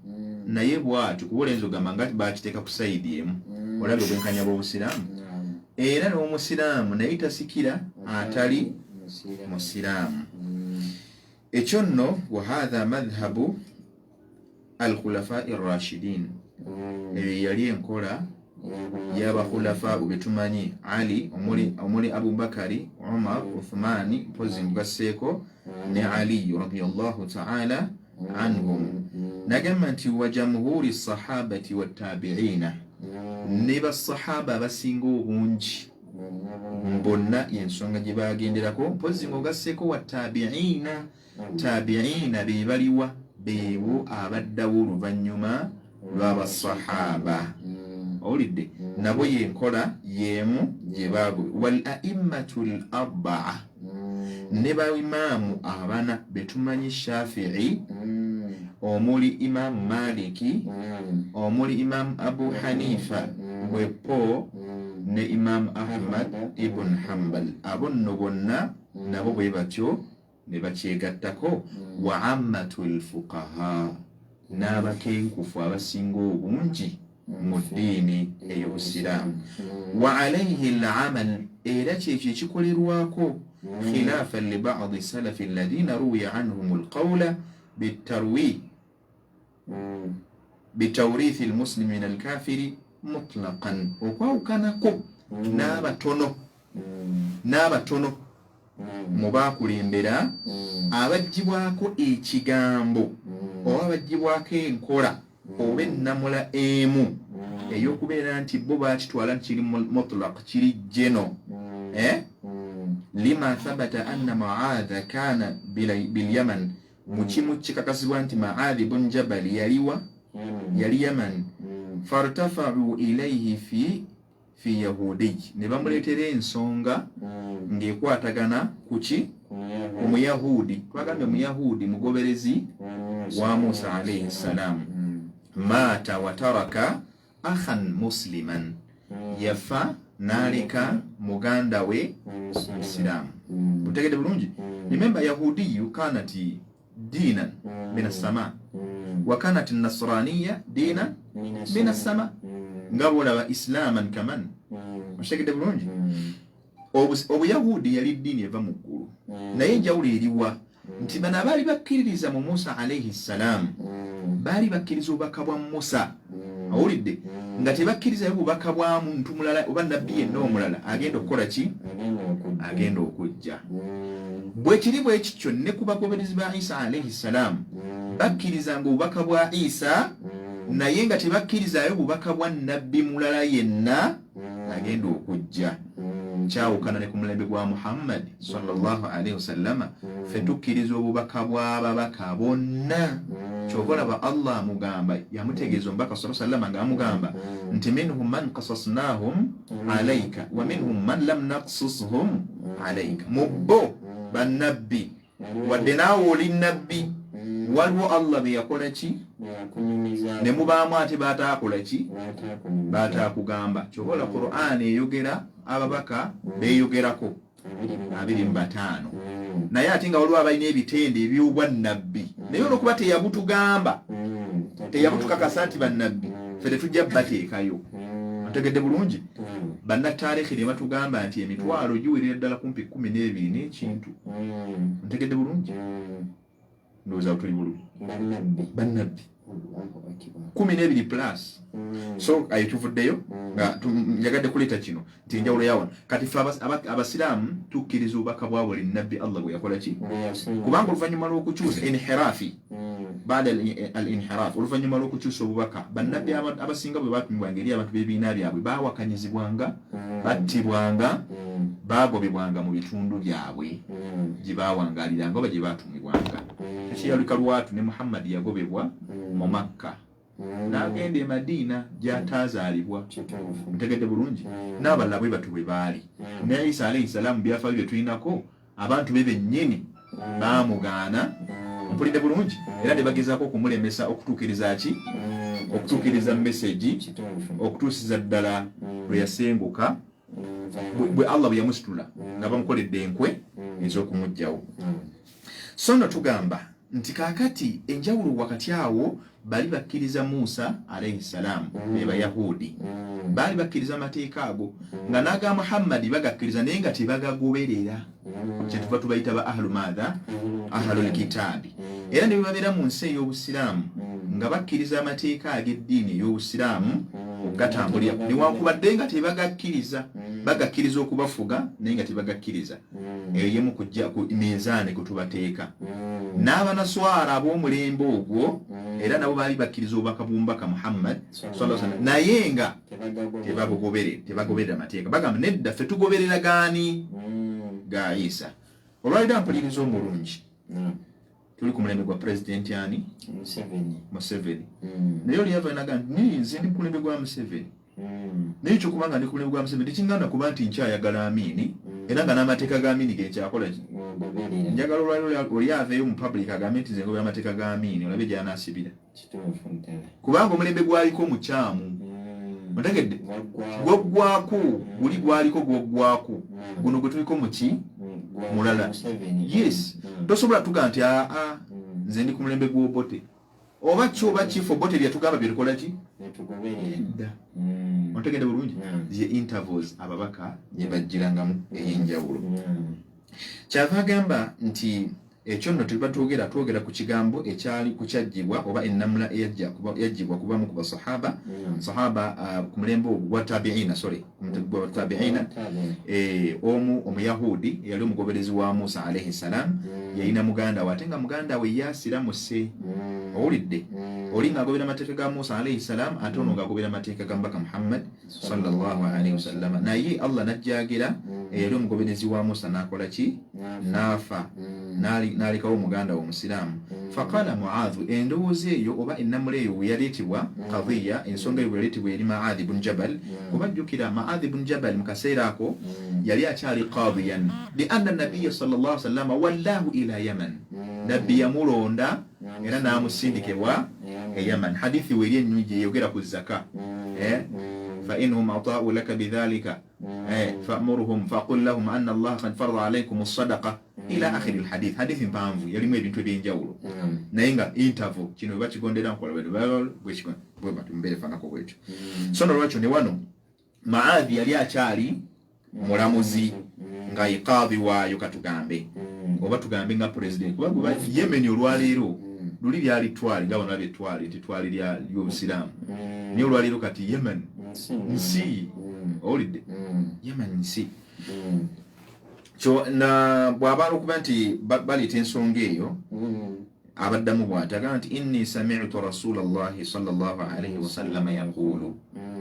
naye bw'atyo, kuba olenza ogamba nga bakiteeka ku sayidi emu, olabye obwenkanya bw'obusiraamu, era n'omusiraamu naye tasikira atali musiraamu. Ekyo nno wa hatha madhhabu alkhulafai rashidin, eyo yali enkola y'abakhulafa betumanyi, Ali omuli Abubakari, Umar, Uthmani, mpozi mugasseeko ne Ali radiyallahu ta'ala anhum. Nagamba nti wa jamhuri sahabati wattabiina, ne basahaba abasinga obungi. Bonna yensonga gye bagenderako, mpozi ng'ogasseeko wa tabiina. Tabiina be baliwa? Beebo abaddawo oluvannyuma lw'abasahaba. Owulidde? Nabo yenkola y'emu gye baago. Wal aimmatu l arbaa, ne baimaamu abana betumanyi, Shafii, omuli Imaamu Maliki, omuli Imaamu Abu Hanifa bwepo ne Imaamu Ahmad ibn Hambal, abo nno bonna nabo bwe batyo ne bakyegattako. Wa ammatu lfuqaha, n'abakenkufu abasinga obungi mu ddiini ey'Obusiraamu. Wa alaihi lamal, era kyekyo ekikolerwako, khilafan libadi salafi alladhina ruwiya anhum alqawla bitarwi bitawrithi lmuslimi min alkafiri mutlaqan, okwawukanako n'abatono mu bakulembera abaggyibwako ekigambo oba abaggyibwako enkola oba ennamula emu ey'okubeera nti bo bakitwala nti kiri mutlaq, kiri general, eh? Lima thabata anna Muadha kana bilyaman, mu kimu kikakasibwa nti Maadhi bun Jabal yaliwa? Yali Yaman. Fartafau ilaihi fi yahudiy, ne bamuleetera ensonga ng'ekwatagana ku ki? Omuyahudi. Twagambye omuyahudi mugoberezi wa Musa alaihi ssalaamu. Maata wataraka akhan musliman, yafa n'aleka muganda we musiraamu. Butegedde bulungi? Remember, yahudiyu kanat diinan min assama wa kanat nasraniya diinan min assama, nga bwolaba islaaman kaman. Okitegedde bulungi? Obuyahudi yali ddiini eva mu ggulu, naye enjawulo eriwa? Nti bano abaali bakkiririza mu Musa alaihi ssalaamu baali bakkiriza obubaka bwa Musa, owulidde, nga tebakkirizayo bubaka bwa muntu mulala oba nabbi yenna omulala agenda okukola ki? Agenda okujja. Bwe kiri bwe kityo ne ku bagoberezi ba Isa alaihi ssalaamu, bakkirizanga obubaka bwa Isa, naye nga tebakkirizaayo bubaka bwa nabbi mulala yenna agenda okujja. Kyawukana ne ku mulembe gwa Muhammad sallallahu alaihi wasallama. Ffe tukkiriza obubaka bw'ababaka bonna. Kyova olaba Allah amugamba, yamutegeeza omubaka sa sallama nga amugamba nti minhum man kasasnahum alaika wa minhum man lam naksushum alaika. Mu bo bannabbi, wadde naawe oli nabbi, waliwo Allah be yakola ki? Ne mubaamu ate bataakola ki? Bataakugamba. Kyova ola Qur'an eyogera ababaka beeyogerako 25, naye ate nga waliwo abalina ebitende ebyobwannabbi, naye olwokuba teyabutugamba, teyabutukakasa nti bannabbi, ffe tetujja bateekayo. Otegedde bulungi? Bannataarikhi ne batugamba nti emitwalo giwerera ddala kumpi 12 n'ekintu. Otegedde bulungi? Ndowooza tuli bulungi. Bannabbi 12 plus. So ayo tuvuddeyo nga njagadde kuleeta kino nti enjawulo yawano. Kati ffe abasiraamu tukkiriza obubaka bwa buli nabbi Allah bwe yakola ki, kubanga oluvannyuma lw'okukyusa inhirafi, baada al inhiraf, oluvannyuma lw'okukyusa obubaka, bannabbi abasinga bwe batumibwanga eri abantu b'ebibiina byabwe baawakanyizibwanga, battibwanga, baagobebwanga mu bitundu byabwe gye baawangaaliranga oba gye baatumibwanga. Tekiyalika lwatu ne Muhammadi yagobebwa mu Makka n'agenda e Madiina gy'ataazaalibwa. Ntegedde bulungi? N'abalala bwe batu bwe baali. Naye Isa alaihi salaamu, byafaayo bye tulinako, abantu be bennyini baamugaana. Mpulidde bulungi? Era ne bagezaako okumulemesa okutuukiriza ki? Okutuukiriza message, okutuusiza ddala lwe yasenguka, bwe Allah bwe yamusitula nga bamukoledde enkwe ez'okumuggyawo. So nno tugamba nti kaakati enjawulo wakati awo, bali bakkiriza Musa alaihi salaamu, be Bayahudi, baali bakkiriza amateeka ago, nga n'aga Muhammadi bagakkiriza, naye nga tebagagoberera. Kyetuva tubayita ba ahlu maatha? Ahlul kitaabi. Era ne bwe babeera mu nsi ey'Obusiraamu nga bakkiriza amateeka ag'eddiini ey'Obusiraamu okugatambulira, newankubadde nga tebagakkiriza, bagakkiriza okubafuga naye nga tebagakkiriza. Eyo yemu kujja ku minzaani kwe tubateeka. N'abanaswara ab'omulembe ogwo. Era nabo baali bakkiriza obubaka bw'omubaka Muhammad sallallahu alaihi wasallam, naye nga tebagoberera mateeka. Bagamba nedda, ffe tugoberera gaani? Ga Isa. Olwaliro mpuliriza omulungi, tuli ku mulembe gwa pulezidenti ani? Museveni. Naye oli yava naga nti nze ndi ku mulembe gwa Museveni, naye ekyokubanga ndi ku mulembe gwa Museveni tekinganda kuba nti nkyayagala Amiini, era nga n'amateeka ga Amiini genkyakola ki? Njagala olwaliro oli aveeyo mu public agambe nti nze ngobera amateeka ga Amiini, olabe gy'anaasibira, kubanga omulembe gwaliko mukyamu. Otegedde? Gwoggwako guli gwaliko gwoggwako, guno gwe tuliko muki mulala. Yes, tosobola tuga nti aa nze ndi ku mulembe gw'Obote oba ki oba kifo Obote byatugamba byetukola ki edda. Otegedde bulungi? Ye intervals ababaka gye bajjirangamu ey'enjawulo. Kyava agamba nti ekyo nno tuba twogera ku kigambo ekyali kukyajjibwa oba ennamula eyajjibwa kubamu ku basahaba sahaba ku mulembe ogwo gwa tabiina, sorry, ku mulembe gwa tabiina, omu omuyahudi eyali omugoberezi wa Musa alaihi salam yalina muganda we, ate nga muganda we yasiramuse. Owulidde? Oli ng'agobera amateeka ga Musa alaihi salam, ate ono ng'agobera amateeka ga mubaka Muhammad sallallahu alaihi wasallama. Naye Allah najjagira eyali omugoberezi wa Musa n'akola ki? N'afa, n'alekawo muganda we omusiraamu. Faqala Muadhu, endowooza eyo oba ennamula eyo we yaleetebwa, kadhiya, ensonga eyo bwe yaleetebwa eri Maadhi bun Jabal, kuba jjukira Maadhi bun Jabal mu kaseera ako yali akyali qadiyan, lianna nabiya sallallahu sallama wallahu ila Yaman, nabbi yamulonda era n'amusindikibwa e Yaman. Hadithi weeri ennungi eyogera ku zaka, fa inhum ataau laka bidhalika fa'muruhum faqul lahum anna Allaha qad farada alaykum as-sadaqa ila akhiri al-hadith. Hadithi mpanvu, yalimu ebintu ebyenjawulo, naye nga interval kino bwe bakigondera nkola bwe bati mbeere fanako bwekyo. So nolwekyo ne wano Maadhi yali akyali mulamuzi nga ye kaadhi waayo, katugambe oba tugambe nga president, kuba gwe Yemen olwaleero luli lyali twali nga bano babetwali nti twali ly'obusiraamu, naye olwaleero kati Yemen nsi. Owulidde? Yemen nsi. Na bw'aba okuba nti baleeta ensonga eyo, abaddamu bw'ati, agamba nti inni sami'tu rasulallahi sallallahu alaihi wasallama yaqulu,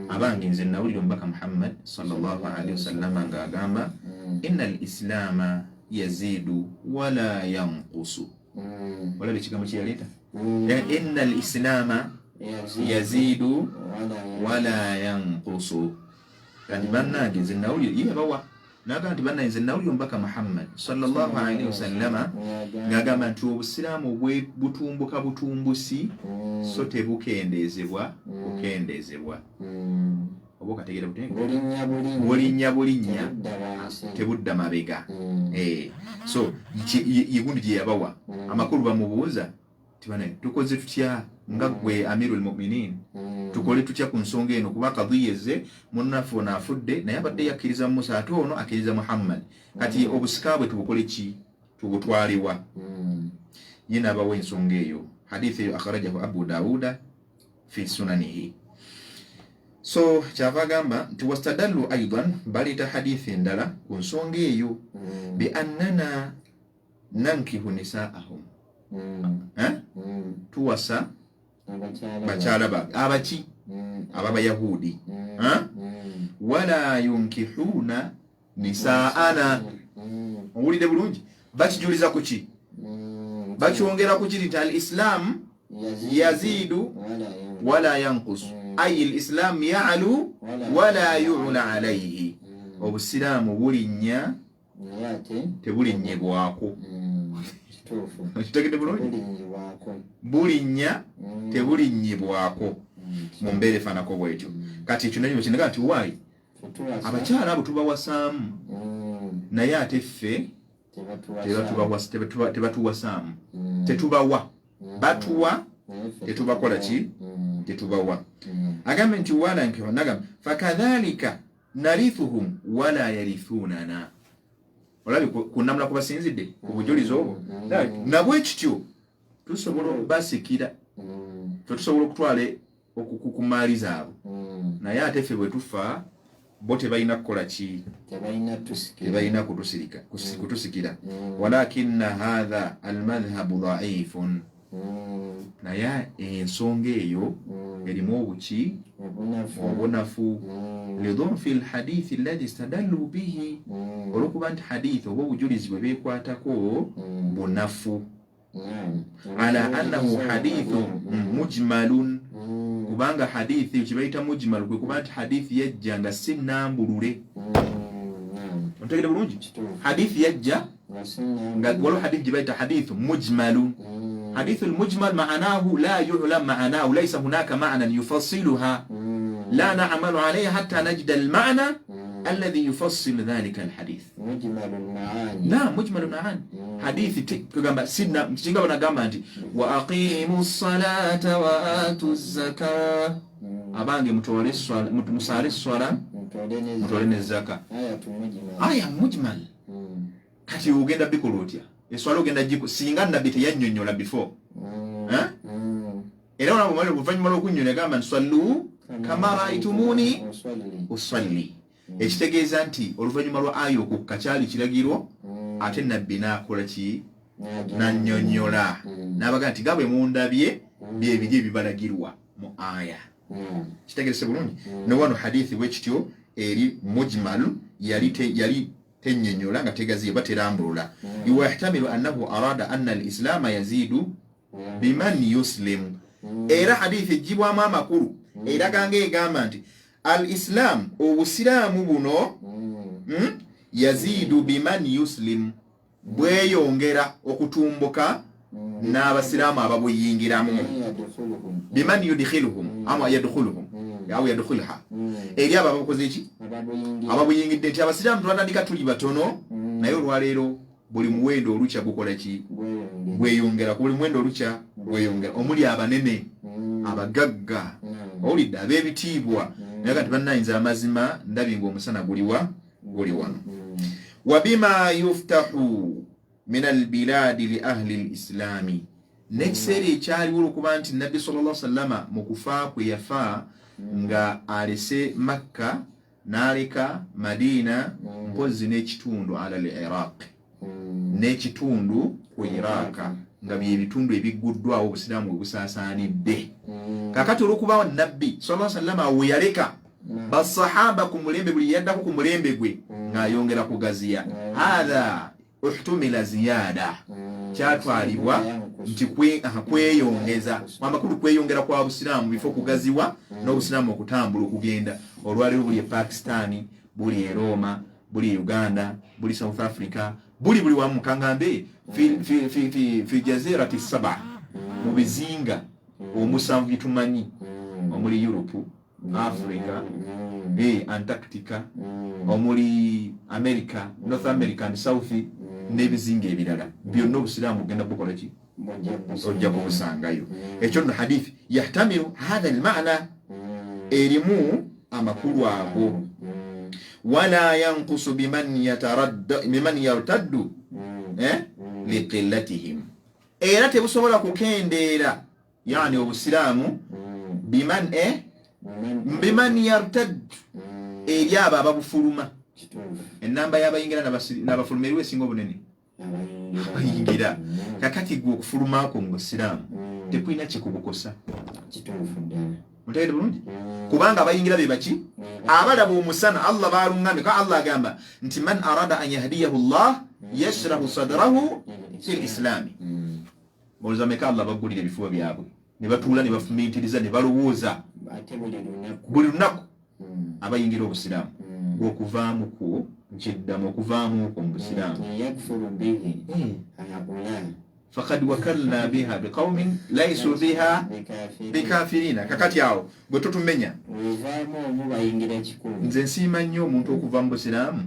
abange nze nawulira omubaka Muhammad sallallahu alaihi wasallama ng'agamba, inna al islaama yaziidu wala yanqusu. Olaba ekigambo kye yaleeta, inna al islaama yaziidu wala yanqusu. Kati bannange nze nawulira ye yabawa naga nti bannange nze nawulira omubaka Muhammad sallallahu alaihi wasallama ng'agamba nti obusiraamu butumbuka butumbusi, so tebukendeezebwa bukendeezebwa. Oba okategeera butenga? Bulinnya bulinnya, tebudda mabega. So yegundi gye yabawa amakulu, bamubuuza tibane tukoze tutya nga gwe amirul muminin, tukole tutya ku nsonga eno, kuba kadhiya eze munnaffe ono afudde, naye abadde yakkiriza Musa, ate ono akkiriza Muhammad, kati obusika bwe tubukole ki, tubutwalewa? Ye n'abawa ensonga eyo. Hadithi eyo akhrajahu Abu Dauda fi sunanihi. So kyava agamba nti wastadallu aidan, baleeta hadithi endala ku nsonga eyo, bi annana nankihu nisaahum, tuwasa bakyala baabwe abaki ababayahudi, wala yunkihuna nisaana. Owulidde bulungi? Bakijuliza ku ki? Bakyongera ku kiri nti al islam yaziidu wala yankusu, ayi al islam yalu wala yula alaihi, obusiraamu bulinnya tebulinnyibwako. Okitegedde bulungi? Bulinnya, tebulinnyibwako mu mbeera efaanako bwetyo. Kati ekyo nakyo kinaga nti waayi abakyala abo tubawasaamu, naye ate ffe tebatuwasaamu, tetubawa, batuwa, tetubakola ki, tetubawa. Agambe nti wala nagamba fakadhalika narithuhum wala yarithunana. Olabye kunamula kubasinzidde ku bujulizi obwo, nabwe kityo tusobola okubasikira, fe tusobola okutwala ku maali zaabwe, naye ate ffe bwe tufa bo tebalina kukola ki? Tebalina kutusikira. Walakinna hatha almadhhabu dhaifun. Naye ensonga eyo erimu obuki, obunafu, lidhunfi lhadithi alladhi stadallu bihi, olwokuba nti hadithi oba obujulizi bwe beekwatako bunafu, ala annahu hadithu mujmalun, kubanga hadithi kibayita mujmal kwe kuba nti hadithi yajja nga si nambulule. Ontegere bulungi, hadithi yajja nga waliwo hadithi gyebayita hadithu mujmalun. Hadithu lmujmal maanahu la yulam maanahu, laisa hunaka manan yufasiluha, la namalu alaiha hatta najida almana alladhi yufassilu dhalika alhadith. Na mujmalu maani hadithi kugamba sina kinga banagamba nti wa aqimu ssalata wa atu zaka, abange mutole swala, musale swala, mutole ne zaka. Aya mujmal. Kati ogenda bikola otya eswala? Ogenda giko singa nabbi teyannyonnyola before, era olaba oluvannyuma lw'okunnyonnyola gamba nti sallu kama raaitumuni usalli, ekitegeeza nti oluvannyuma lwa aya okukka kyali kiragiro, ate nabbi n'akola ki? Nannyonnyola n'abaga nti nga bwe mundabye byebiri ebibalagirwa mu aya. Kitegerese bulungi. Ne wano hadithi bwe kityo eri mujmal, yali tennyonnyola nga tegaziye oba terambulula. Wayahtamilu annahu arada anna alislaama yaziidu biman yuslimu. Era hadithi egibwamu amakulu eraga nga egamba nti al islam, obusiraamu buno, yaziidu biman yuslimu, bweyongera okutumbuka n'abasiraamu ababuyingiramu, biman yudkhiluhum ama yadkhuluhum au yadkhulha, eri abo abakoze eki, ababuyingidde. Nti abasiraamu twatandika tuli batono, naye olwaleero buli muwendo olukya gukola ki? Gweyongera. Ku buli muwendo olukya gweyongera, omuli abanene, abagagga, owulidde, ab'ebitiibwa. Naye kati bannayinza amazima ndabye ngaomusana guliwa? Guli wano. Wabima yuftahu min albiladi li ahli lislami, n'ekiseera ekyaliwo olwokuba nti nabbi sallallahu sallama mu kufa kwe yafa nga alese Makka n'aleka Madiina, mpozzi n'ekitundu ala l Iraq, n'ekitundu ku Iraaka, nga byebitundu ebigguddwawo obusiraamu bwe busaasaanidde. Kakati olwokuba nabbi sallallahu sallama we yaleka basahaba ku mulembe, buli yaddako ku mulembe gwe ng'ayongera kugaziya, hatha uhtumila ziyada, kyatwalibwa nti kweyongeza amakulu, kweyongera kwa busiraamu bifo kugaziwa n'obusiraamu okutambula okugenda. Olwaleero buli e Pakistani, buli e Roma, buli e Uganda, buli South Africa, buli wamu, kangambe fi jazirati saba, mu bizinga omusanvu byetumanyi, omuli Europe, Africa, Antarctica, omuli America, North America and South, n'ebizinga ebirala byonna, obusiraamu bugenda bukola ki? Ojja kubusangayo. Ekyo nno hadithi yahtamiru hatha almana, erimu amakulu ago. Wala yankusu biman yartaddu liqillatihim, era tebusobola kukendeera, yani obusiraamu, biman yartaddu, eri abo ababufuluma. Enamba y'abayingira n'abafuluma eriwo esinga obunene? Abayingira. Kakati gwe okufulumako mu busiraamu tekulina kyekubukosa. Mutegede bulungi, kubanga abayingira be baki? Abalaba omusana. Allah baluŋŋamye ka Allah agamba nti man arada an yahdiyahu llah yashrahu sadrahu fil islami. Olowooza meka Allah baggulira ebifuba byabwe ne batuula ne bafumintiriza ne balowooza buli lunaku abayingira obusiraamu? Okuvaamu kwo, nkiddamu, okuvaamu okwo mu busiraamu, fakad wakalna biha biqaumin laisu biha bikafirina. Kakati awo gwe totumenya. Nze nsiima nnyo omuntu okuva mu busiraamu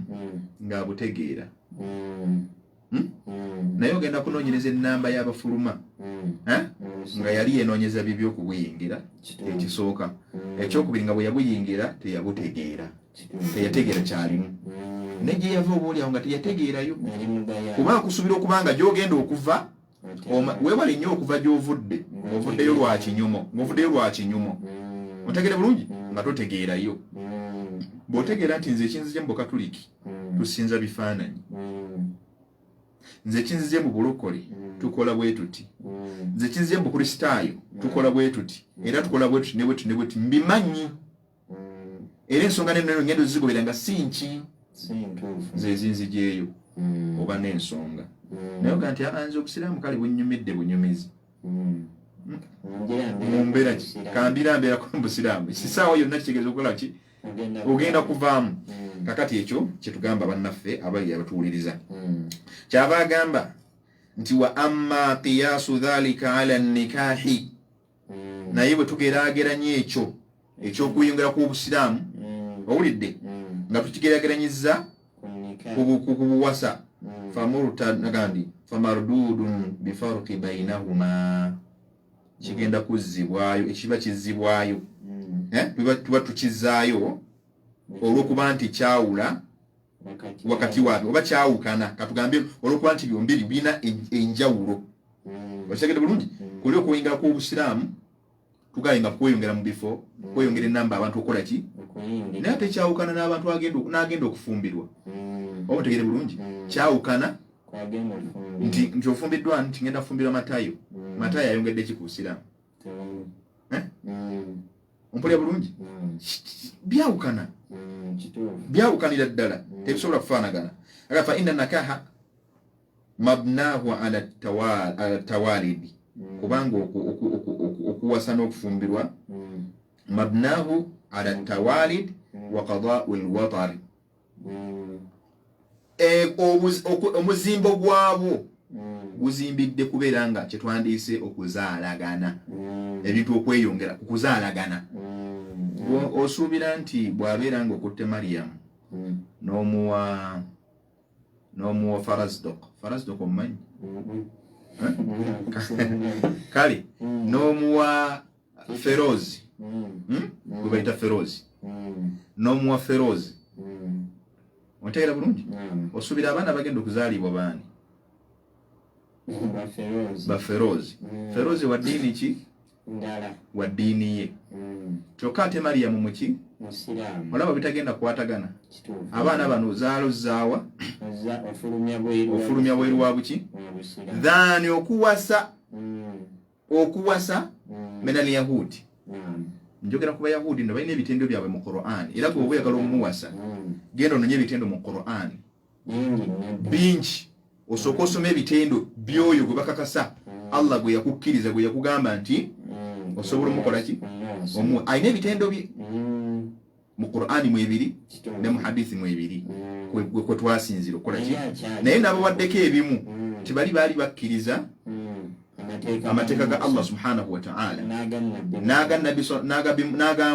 ng'abutegeera. Naye ogenda kunoonyereza ennamba y'abafuluma nga yali yenoonyeza bibi okubuyingira ekisooka, ekyokubiri nga bwe yabuyingira teyabutegeera, teyategeera kyalimu, ne gye yava oba oliawo nga teyategeerayo. Kuba nkusuubira okuba nga gy'ogenda okuva, weewale nnyo okuva gy'ovudde ng'ovuddeyo lwa kinyumo, ng'ovuddeyo lwa kinyumo. Otegere bulungi, nga totegeerayo. Bw'otegeera nti nze ekinzije mu bukatuliki tusinza bifaananyi, nze ekinzije mu bulokole tukola bwe tuti. Nze kinzije mu Bukristaayo, tukola bwe tuti era tukola bwe tuti ne bwe tuti ne bwe tuti, mbimanyi. Era ensonga neno ngendo zigobera nga si nki ze zinzijeeyo oba n'ensonga. Naye oga nti nze obusiraamu kale bunyumidde bunyumizi. Mu mbeera ki kambira mbeerako mu busiraamu sisaawa yonna kitegeeza okukola ki? Ogenda kuvaamu. Kakati ekyo kyetugamba bannaffe abali abatuwuliriza. Kyava agamba nti wa amma qiyasu dhalika ala nikahi, naye bwe tugeraageranya ekyo ekyokuyongera kw'obusiraamu, owulidde, nga tukigerageranyiza ku buwasa, famurtagandi famardudun bifarqi bainahuma, kigenda kuzzibwayo, ekiba kizzibwayo, tuba tukizaayo olw'okuba nti kyawula wakati waabyo oba kyawukana, katugambe olw'okuba nti byombiri birina enjawulo. Okitegedde bulungi? Kuli okweyongera kw'obusiraamu tugaye nga kweyongera mu bifo, kweyongera enamba abantu okukola ki, naye ate kyawukana n'abantu n'agenda okufumbirwa. Oba otegere bulungi? Kyawukana nti ofumbiddwa nti ngenda kufumbirwa Matayo. Matayo ayongedde ki ku busiraamu? Ompulira bulungi? Byawukana, byawukanira ddala, tebisobola kufaanagana. Aga fa inna nakaha mabnahu ala tawalidi, kubanga okuwasa n'okufumbirwa mabnahu ala tawalid wa qadau lwatari, omuzimbo gwabwo guzimbidde kubeera nga kyetwandiise okuzaalagana, ebintu okweyongera ku kuzaalagana. Osuubira nti bw'abeera nga okutte Mariyamu n'omuwa Farasdok, Farasdok omumanyi? Kale n'omuwa Ferozi, gwe bayita Ferozi, n'omuwa Ferozi, ontegeera bulungi? Osuubira abaana bagenda okuzaalibwa baani? Ba Ferozi. Ferozi wa ddiini ki? Wa ddiini ye. Kyokka ate Mariyamu muki? Olaba bitagenda kukwatagana. Abaana bano zaalo zaawa ofulumya bweru wa buki than okuwasa min alyahudi. Njogera ku Bayahudi no balina ebitendo byabwe mu Quran. Era gwe oba oyagala omuwasa, genda ononye ebitendo mu Quran bingi, osooka osoma ebitendo by'oyo gwe bakakasa Allah gwe yakukkiriza, gwe yakugamba nti osobola omukola ki, alina ebitendo bye mu Qur'ani mwebiri ne mu hadithi mwebiri kwe twasinzira okukola ki. Naye nabawaddeko ebimu tibali baali bakkiriza amateeka ga Allah subhanahu wa ta'ala n'aga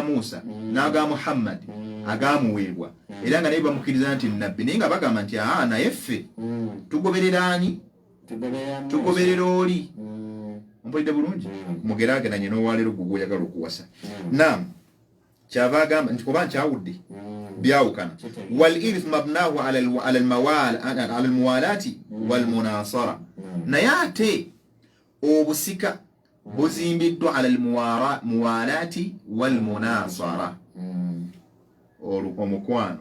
Musa n'aga Muhammad agamuweebwa, era nga naye bamukkiriza nti nabbi, naye nga bagamba nti aa, naye ffe tugoberera ani? Tugoberera oli. Ompulidde bulungi? Mugeraageranye n'owaleero gwe gwoyagala okuwasa. Naam, kyava agamba nti oba nkyawudde byawukana. Wal irth mabnahu ala almuwalati walmunasara, naye ate obusika buzimbiddwa ala almuwalati walmunasara, omukwano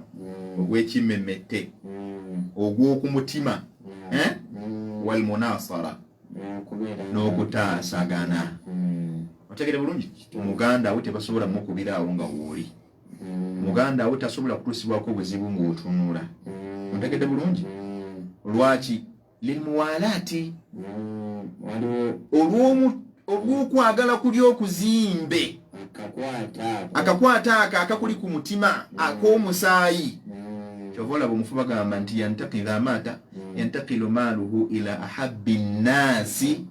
ogw'ekimemette ogw'okumutima, walmunasara, n'okutaasagana. Otegere bulungi? Muganda wo tebasobola mukubiraawo nga wooli. Muganda wo tasobola kutuusibwako obuzibu ng'otunula. Ontegedde bulungi? Lwaki? Lilmuwalaati, olw'okwagala kuli okuzimbe akakwata ako akakuli ku mutima ak'omusaayi. Kyova olaba omufu bagamba nti yantaki idha maata yantakilu maaluhu ila ahabbi nnaasi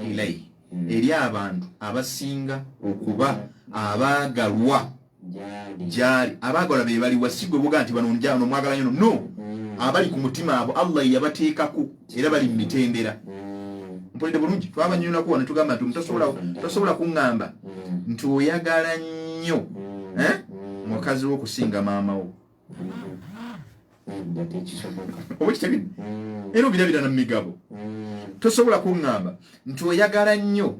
ilaihi, eri abantu abasinga okuba abaagalwa gyali. Abaagalwa be baliwa? Si gwe buga nti bano njano mwagala nyo, no. Abali ku mutima abo Allah yabateekako era bali mu mitendera. Mpulidde bulungi? Twabanyonyola wano tugamba nti tosobola kuŋŋamba nti oyagala nnyo mukazi wo okusinga maama wo. Oba kitegedde? Era obirabira na migabo. Tosobola kuŋŋamba nti oyagala nnyo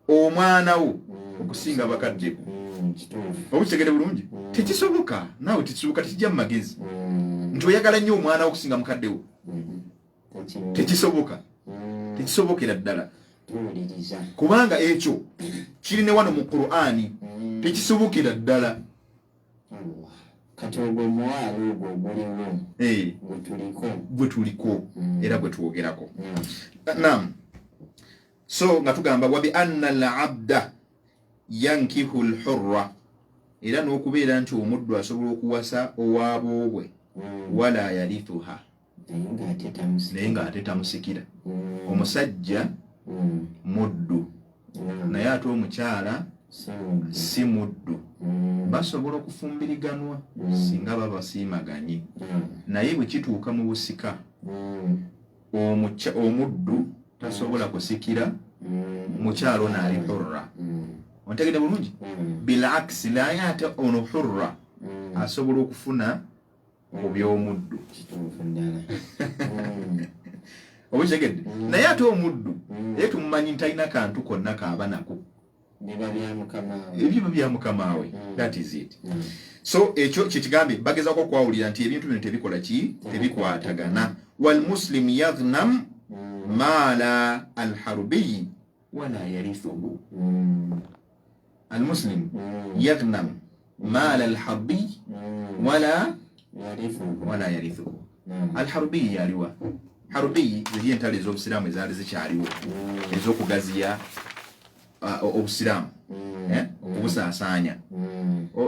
omwana wo okusinga bakadde bo. Oba kitegedde bulungi? Tekisoboka, naawe tekisoboka, tekijja mu magezi nti oyagala nnyo omwana wo okusinga mukadde wo. Tekisoboka. Tekisobokera ddala. Tuwuliriza. Kubanga ekyo kiri ne wano mu Qur'ani, tekisobokera ddala. Allah. Kati ogwo omuwaalo ogwo oguliwo gwe tuliko, gwe tuliko era gwe twogerako. Naam. So nga tugamba wabi anna al-abda yankihu al-hurra, era n'okubeera nti omuddu asobola okuwasa owaboobwe, wala yarithuha, naye ng'ate naye ng'ate tamusikira. Omusajja muddu, naye ate omukyala Si muddu. Si muddu. Basobola okufumbiriganwa singa baba basiimaganye, naye bwe kituuka mu busika, omuddu tasobola kusikira mukyalo ono ali hurra. Ontegedde bulungi? Bilakisi, naye ate ono hurra asobola okufuna ku by'omuddu. Kituufu ddala. Oba okitegedde? Naye ate omuddu ye tumumanyi nti talina kantu konna kaaba nako. Biba bya mukama we. Ebyo biba bya mukama we. That is it. So ekyo kyekigambye bagezaako okwawulira nti ebintu bino tebikola ki, tebikwatagana. Walmuslim yaghnam maala alharubiyi wala yarithuhu. Almuslim yaghnam maala alharbiyi wala Yarithuhu. Wala yarithuhu. Alharubiyi yaliwa? Harubiyi ziri entalo ez'obusiraamu ezaali zikyaliwo, ez'okugaziya obusiraamu, eh, okubusaasaanya.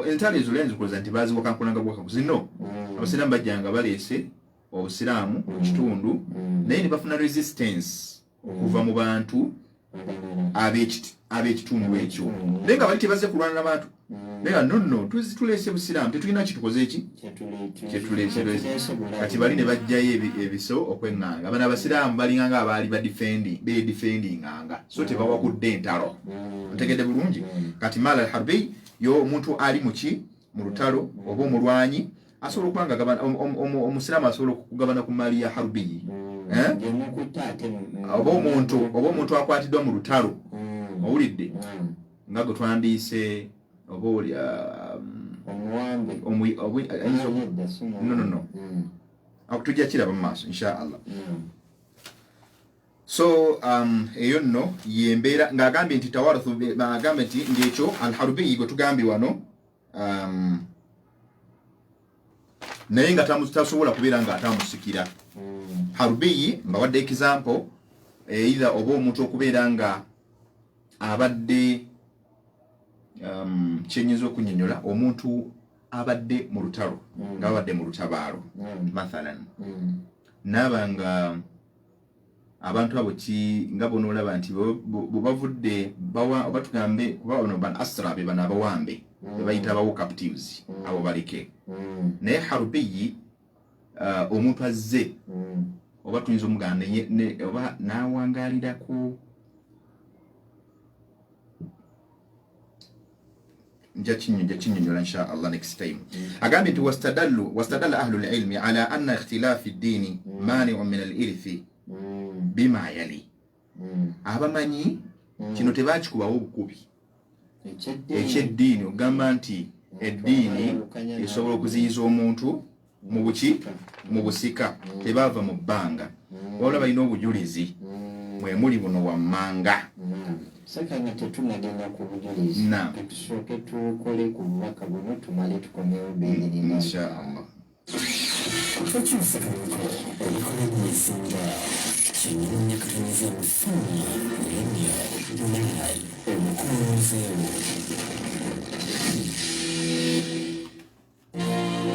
Entalo ezo lenzikuloza nti baziwakankulanga bwakakuzi no abasiraamu bajjanga baleese obusiraamu mu kitundu, naye ne bafuna resistance okuva mu bantu Abalala. Ab'ekitundu ekyo, naye nga bali tebazze kulwana na bantu, naye nga nonno tuleese busiraamu, tetulina kitukoze eki kyetuleese. Kati bali ne bajjayo ebiso okweŋŋanga bano abasiraamu balinganga abaali bedefendinganga, so tebawakudde entalo. Ntegedde bulungi? Kati maala alharbi yo, omuntu ali muki, mu lutalo oba omulwanyi, asobola okuba nga omusiraamu asobola okugabana ku maali ya harubiyi. Eh? Gyemukutte ate Oba omuntu akwatiddwa mu lutalo, owulidde, nga gwe twandiise oba oli Omuwambe. Ayinza Nedda, si No, no, no. Tujja kiraba mu maaso insha Allah. So eyo nno yembeera ng'agambye nti tawaruthu, agambye nti ng'ekyo alharubiyi gwe tugambye wano, naye nga tasobola kubeera ng'atamusikira. Harubiyi mbawadde example, either oba omuntu okubeera nga abadde kyenyinza okunyonyola, omuntu abadde mu lutalo, nga babadde mu lutabaalo mathalan, naaba nga abantu abo ki nga bonoolaba nti bwe bavudde bawa, oba tugambe kuba bano ban asra be bano abawambe be bayita abawo captives, abo baleke. Naye harubiyi, omuntu azze, oba tuyinza omugamba oba n'awangalirako, nja kinyonyola insha Allah next time. Agambye nti wastadalla ahlu lilmi ala anna ikhtilafi ddiini maniu min alirithi bima yali. Abamanyi kino tebakikubawo obukubi ekyeddiini, okugamba nti eddiini esobola okuziyiza omuntu mu buki, mu busika. Tebaava mu bbanga, wabula balina obujulizi mwemuli buno wammanga. Saka nga tetunagenda ku bujulizi, tusooke tukole ku bubaka buno, tumale tukomewo biidhinillah. Insha Allah. Tokyusa kaliko ebikola byesinga kinyonya katonyeza mufunyi radio 9 omukulonzeewo.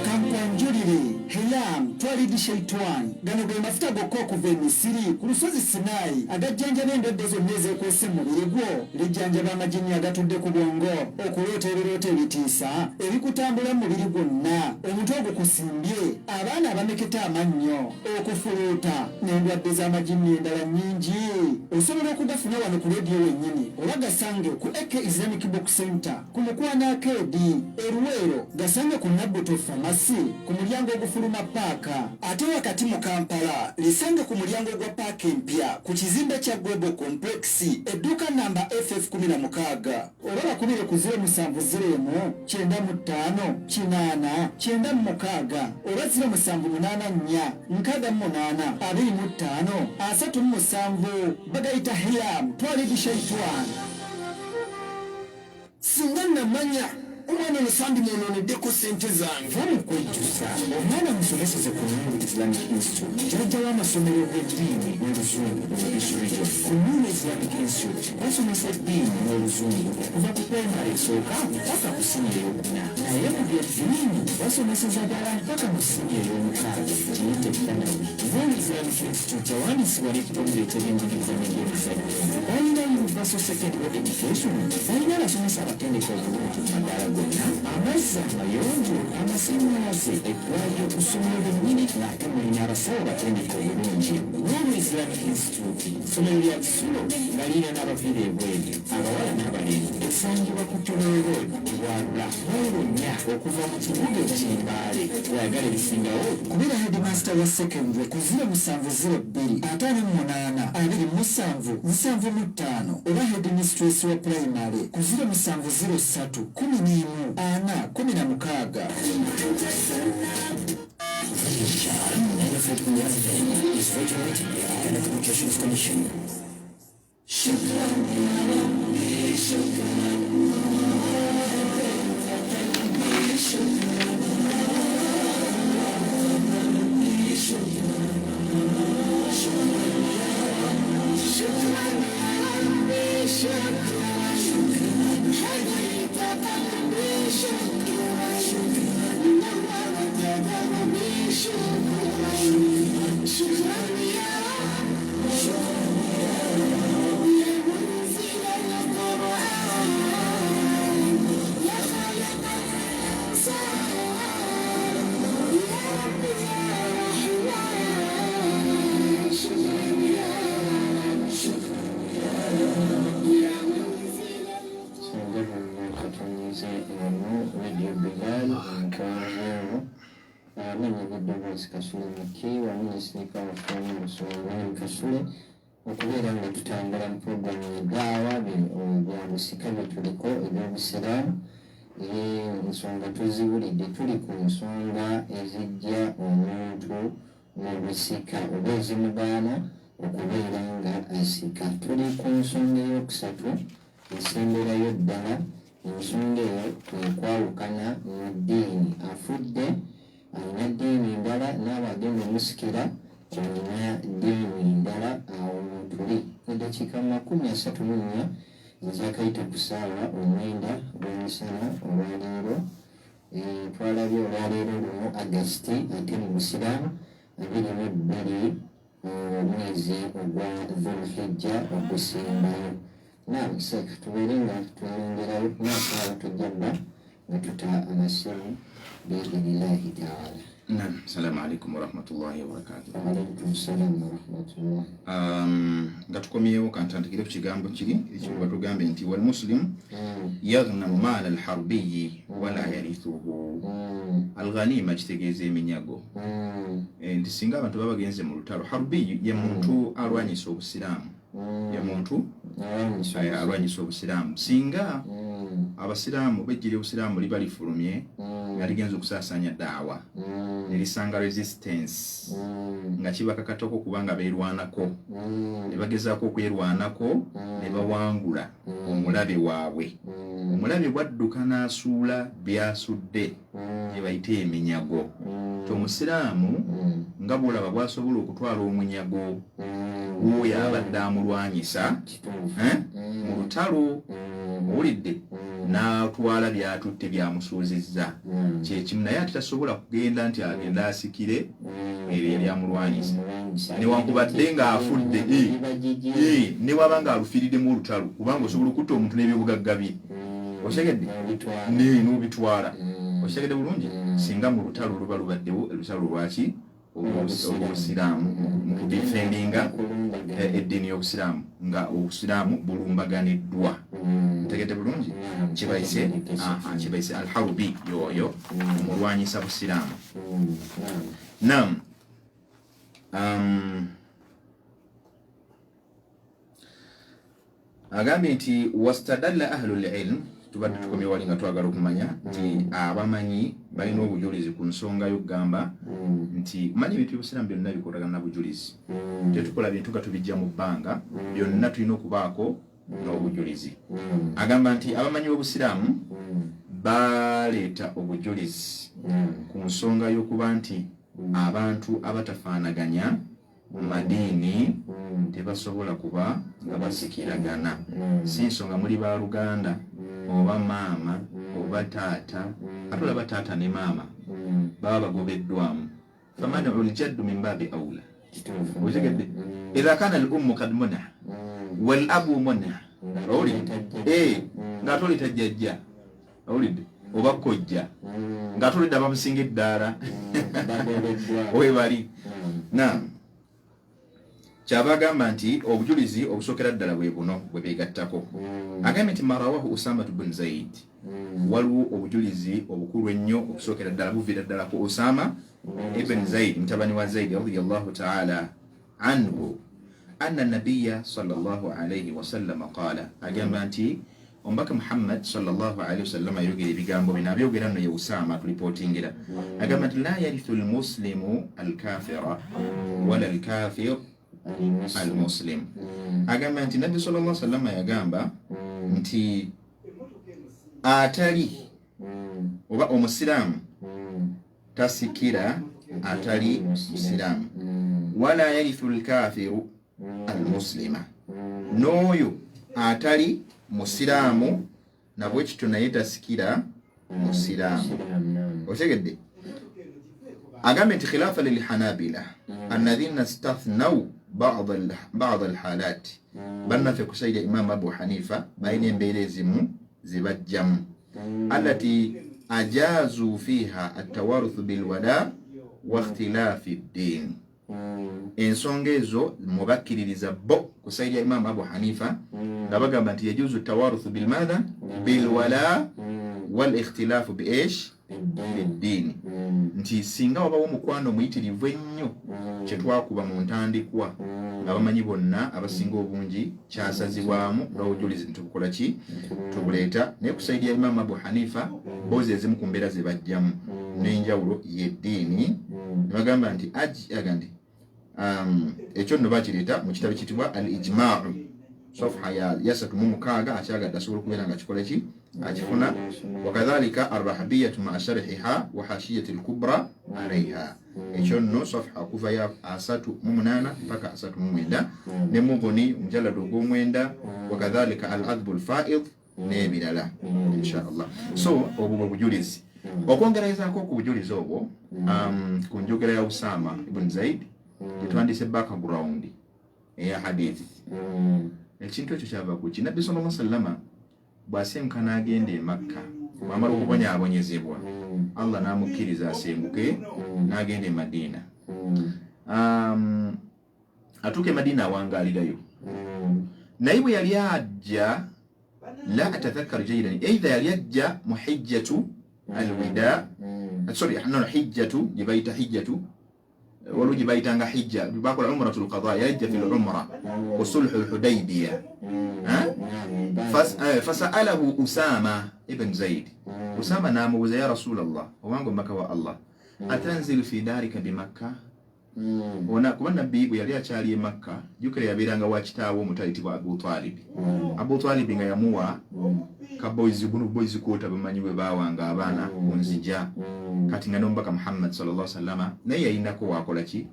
Kankwanjulire Helam Twalidi Shaitwan. Gano ge mafuta gokka okuva e Misiri ku lusozi Sinaayi agajjanjaba endwadde zonna ezeekwese mu mubiri gwo. Lijjanjaba amajinni agatudde ku bwongo, okuloota ebirooto ebitiisa ebikutambula mu mubiri gwonna, omutwe ogukusimbye, abaana abameketa amannyo, okufuluuta n'endwadde z'amajinni endala nnyingi. Osobola okugafuna wano ku rediyo wennyini oba gasange ku AK Islamic Book Center ku Mukwano Arcade e Luweero, gasange ku Nabbuto Pharmacy ku mulyango ogufuluma paaka. Ate wakati mu Kampala lisange ku mulyango gwa paaka empya ku kizimbe kya Global Complex, edduuka namba FF 16. Oba bakubire ku 070 95 80 96 oba 0784 68 25 37. Bagayita Hilam Twalidi Shaitwan. Singa namanya omwana ono sandimwononeddeko ssente zange. Va mu kwejjusa, omwana musomeseze ku Nuru Islamic Institute, jjajja w'amasomero g'eddiini n'Oluzungu mu Bugisu Region. Ku Nuru Islamic Institute basomesa eddiini n'Oluzungu okuva ku pulayimale esooka paka ku siniya ey'okuna, naye mu by'eddiini basomeseza ddala paka mu siniya ey'omukaaga, giyite Thanawi. Nuru Islamic Institute yawandiisibwa n'ekitongole eky'ebyenjigiriza n'ebyemizannyo. Balina Universal Secondary Education, balina abasomesa abatendeke obulungi mu madaala gonna, amazzi amayonjo, amasannyalaze, eddwaliro ku ssomero lyennyini, ng'ate mulina abasawo batendeke obulungi. Nuru Islamic Institute ssomero lya kisulo nga lirina n'abaviira ebweru, abawala n'abalenzi. Esangibwa ku Tororo Road, Bwalula, mayiro 4 okuva mu kibuga eky'Embaale. Bw'oyagala ebisingawo, kubira headmaster wa secondary ku 0702 58 27 75 oba headmistress wa primary ku 0703 11 4 16. Is regulated by the Telecommunications Commission. Singa katonyize eno Radio Bilal nkazeewo amanya g'eddoboozi Kasule Muki wamu ne sinika waffe Musonga Kasule okubeera nga tutambula mu puroguramu edaawa bya busika bye tuliko eby'obusiraamu. Ensonga tuziwulidde, tuli ku nsonga ezijja omuntu mu busika oba ezimugaana okubeera nga asika. Tuli ku nsonga eyokusatu esemberayo ddala. Ensonga eyo kwe kwawukana mu ddiini. Afudde alina ddiini ndala, n'aba agenda omusikira olina ddiini ndala. Awo tuli eddakiika 34 ezakayita ku ssaawa 9 ogw'emisana olwaleero. Twalabye olwaleero luno Agasiti, ate mu busiraamu 22, omwezi ogwa Dhulhijja ogusembayo. Naam Sheikh, tubeere nga tweyongerayo nasaawa tujja bba nga tuta amasimu biidhinillahi taala. Naam, salamu alaikum warahmatullahi wabarakatuh. Waalaikum salam warahmatullah. Nga tukomyewo, kantandikire ku kigambo kiri ekikuba tugambye nti walmuslimu yaghnamu maala alharbiyi wala yarithuhu. Alghanima kitegeeza eminyago. Nti singa abantu baba bagenze mu lutalo, harbiyi ye muntu alwanyisa obusiraamu, ye muntu alwanyisa obusiraamu. Singa abasiraamu bejjira obusiraamu liba lifulumye nga ligenza okusaasaanya daawa ne lisanga resistance, nga kibakakatako kubanga beerwanako, ne bagezaako okwerwanako ne bawangula omulabe waabwe, omulabe bwadduka n'asuula byasudde, gye bayita eminyago. Ti omusiraamu nga bw'olaba bw'asobola okutwala omunyago gw'oyo abadde amulwanyisa mu lutalo, owulidde, n'atwala by'atutte byamusuuzizza, kyekimu naye ate tasobola kugenda nti agenda asikire ebyo ebyamulwanyisa newankubadde ng'afudde, ne waba ng'alufiiriddemu olutalo, kubanga osobola okutta omuntu n'ebyobugagga bye, okitegedde, n'obitwala, okitegedde bulungi, singa mu lutalo luba lubaddewo olutalo lwaki olw'obusiraamu mu kudifendinga eddiini y'obusiraamu nga obusiraamu bulumbaganiddwa, ntegedde bulungi, kibayise alharubi, yoyo omulwanyisa busiraamu. Nam. Agambye nti wastadalla ahlu lilm, tubadde tukomye wali nga twagala okumanya nti abamanyi balina obujulizi ku nsonga y'okugamba nti manyi ebintu byobusiraamu byonna bikolagana na bujulizi. Tetukola bintu nga tubijja mu bbanga, byonna tulina okubaako n'obujulizi. Agamba nti abamanyi b'obusiraamu baleeta obujulizi ku nsonga y'okuba nti abantu abatafaanaganya madiini tebasobola kuba nga basikiragana. Si nsonga muli ba luganda oba maama oba taata, ate olaba taata ne maama baba bagobeddwamu, famanau ljaddu min baabi aula. Otegedde? Idha kana al ummu kad muna wal abu muna, owulidde? Ng'ate oleta jjajja, owulidde, oba kojja, ng'ate olidde abamusinga eddaala webali. Naam, kyava agamba nti obujulizi obusookera ddala bwe buno bwe beegattako. Agambye nti marawahu Usamatu bun Zaid, waliwo obujulizi obukulu ennyo okusookera ddala buviira ddala ku Usama ibn Zaid, mutabani wa Zaid, radiyallahu taala anhu, anna nabiya sallallahu alaihi wasallama qaala, agamba nti omubaka Muhammad sallallahu alaihi wasallama ayogera ebigambo bino. Abyogera nno ye Usaama atulipootingira. Agamba nti la yarithu lmuslimu alkafira wala alkafir almuslim. Agamba nti nabbi sallallahu sallama yagamba nti atali oba omusiraamu tasikira atali musiraamu, wala yarithu lkafiru almuslima, n'oyo atali musiraamu nabwe kityo naye tasikira musiraamu. Otegedde? Agambye nti khilafa lilhanabila alladhina stathnau bada alhalat. Bannaffe kusaida Imamu Abu Hanifa balina embeera ezimu zebajjamu, allati ajazu fiha atawaruthu bilwala wa ikhtilafi ddin. Ensonga ezo mubakkiririza bo ku saidi ya Imamu Abu Hanifa nga bagamba nti yajuzu tawaruthu bilmadha bilwala wal ikhtilafu biesh biddiini, nti singa wabawo omukwano omuyitirivu ennyo kyetwakuba mu ntandikwa nga bamanyi bonna abasinga obungi kyasazibwamu n'obujulizi ntubukola ki tubuleeta. Naye ku saidi ya Imamu Abu Hanifa bozi ezimu ku mbeera ze bajjamu n'enjawulo y'eddiini ne bagamba nti aga nti ekyo nno bakireeta mu kitabo ekiyitibwa al ijmau, safha ya 36. Akyagadde asobola okubeera nga kikola ki akifuna. Wakadhalika arrahabiyatu maa sharhiha wa hashiyati lkubra alaiha, ekyo nno safha okuva ya 38 mpaka 39, ne Mughni omujaladu ogw'omwenda, wakadhalika al adbu lfaid n'ebirala, inshallah. So obwo bwe bujulizi. Okwongerezaako ku bujulizi obwo, ku njogera ya Usama ibn Zaid gyetwandise background eya hadithi, ekintu ekyo kyava ku ki? Nabbi sallallahu sallama bw'asenguka n'agenda e Makka, bw'amala okubonyaabonyezebwa, Allah n'amukkiriza asenguke n'agenda e Madiina. Atuuka e Madiina, awangaalirayo. Naye bwe yali ajja, la atadhakkaru jayidan, eitha yali ajja mu hijjatu alwida, sorry, no, hijjatu gye bayita hijjatu, waliwo gye bayitanga hijja bakola umratu lqada, yajja fi lumra ku sulhu lhudaibiya. Fasaalahu Usama ibn Zaid, Usama n'amubuuza, ya Rasula llah, owange omubaka wa Allah, atanzilu fi darika bimakka? Ona kuba nabbi bwe yali akyali e Makka, jjukira yabeeranga wa kitaawe omuto ayitibwa Abu Talibi. Abu Talibi nga yamuwa kaboys, guno boys kwota bamanyi bwe baawanga abaana ku nzija. Kati nga n'omubaka Muhammad sallallahu sallama naye yalinako waakola ki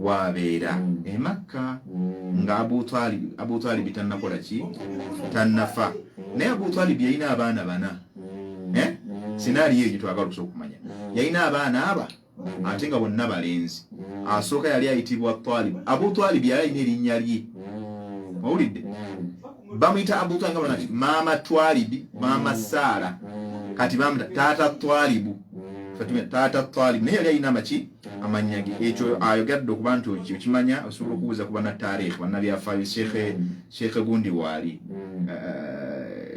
waabeera e Makka nga Abu Talibi tannakola ki, tannafa. Naye Abu Talibi yalina abaana bana. Eh? Sinaaliyo eyo gyetwagala okusobola okumanya. Yalina abaana aba ate nga bonna balenzi. Asooka yali ayitibwa Talib. Abu Talib yali alina erinnya lye, owulidde? Bamuyita Abu Talib nga nti maama Twalibi, maama Saara. Kati bamuta taata Twalibu, taata Talib. Naye yali alina amaki amannya ge. Ekyo ayogadde okuba nti okimanya, osobola okubuuza ku bannataarikh, bannabyafaayo. Sheekhe gundi waali,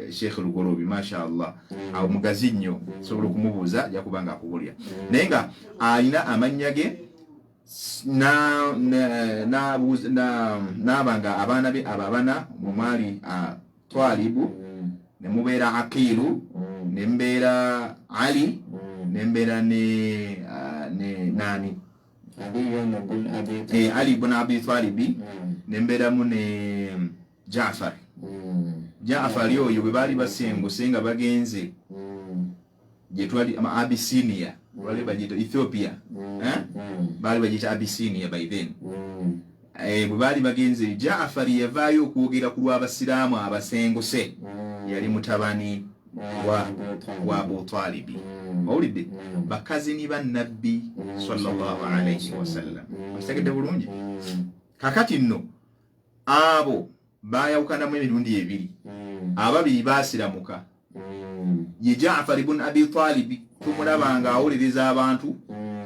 Sheekhe Lugoloobi, masha Allah, awo mugazi nnyo, osobola okumubuuza, ajja kuba nga akubulira. Naye nga alina amannya ge. Naaba nga abaana be abo abana mwe mwali Twalibu, ne mubeera Aqiilu, ne mubeera Ali, ne mubeera ne nani? Ali bun Abi Talibi, ne mbeeramu ne Jafar. Jafari oyo bwe baali basenguse nga bagenze gye twali Abyssinia, baali bagiyita Ethiopia, eh? Baali bagiyita Abyssinia by then. Bwe baali bagenze, Jafari yavaayo okwogera ku lw'abasiraamu abasenguse. Yali mutabani wa Abutalibi. Owulidde? Bakazini ba Nabbi sallallahu alaihi wasallam. Okitegedde bulungi? Kakati nno abo bayawukanamu emirundi ebiri. Ababiri baasiramuka. Ye Jafari bun Abi Talibi tumulaba nga awuliriza abantu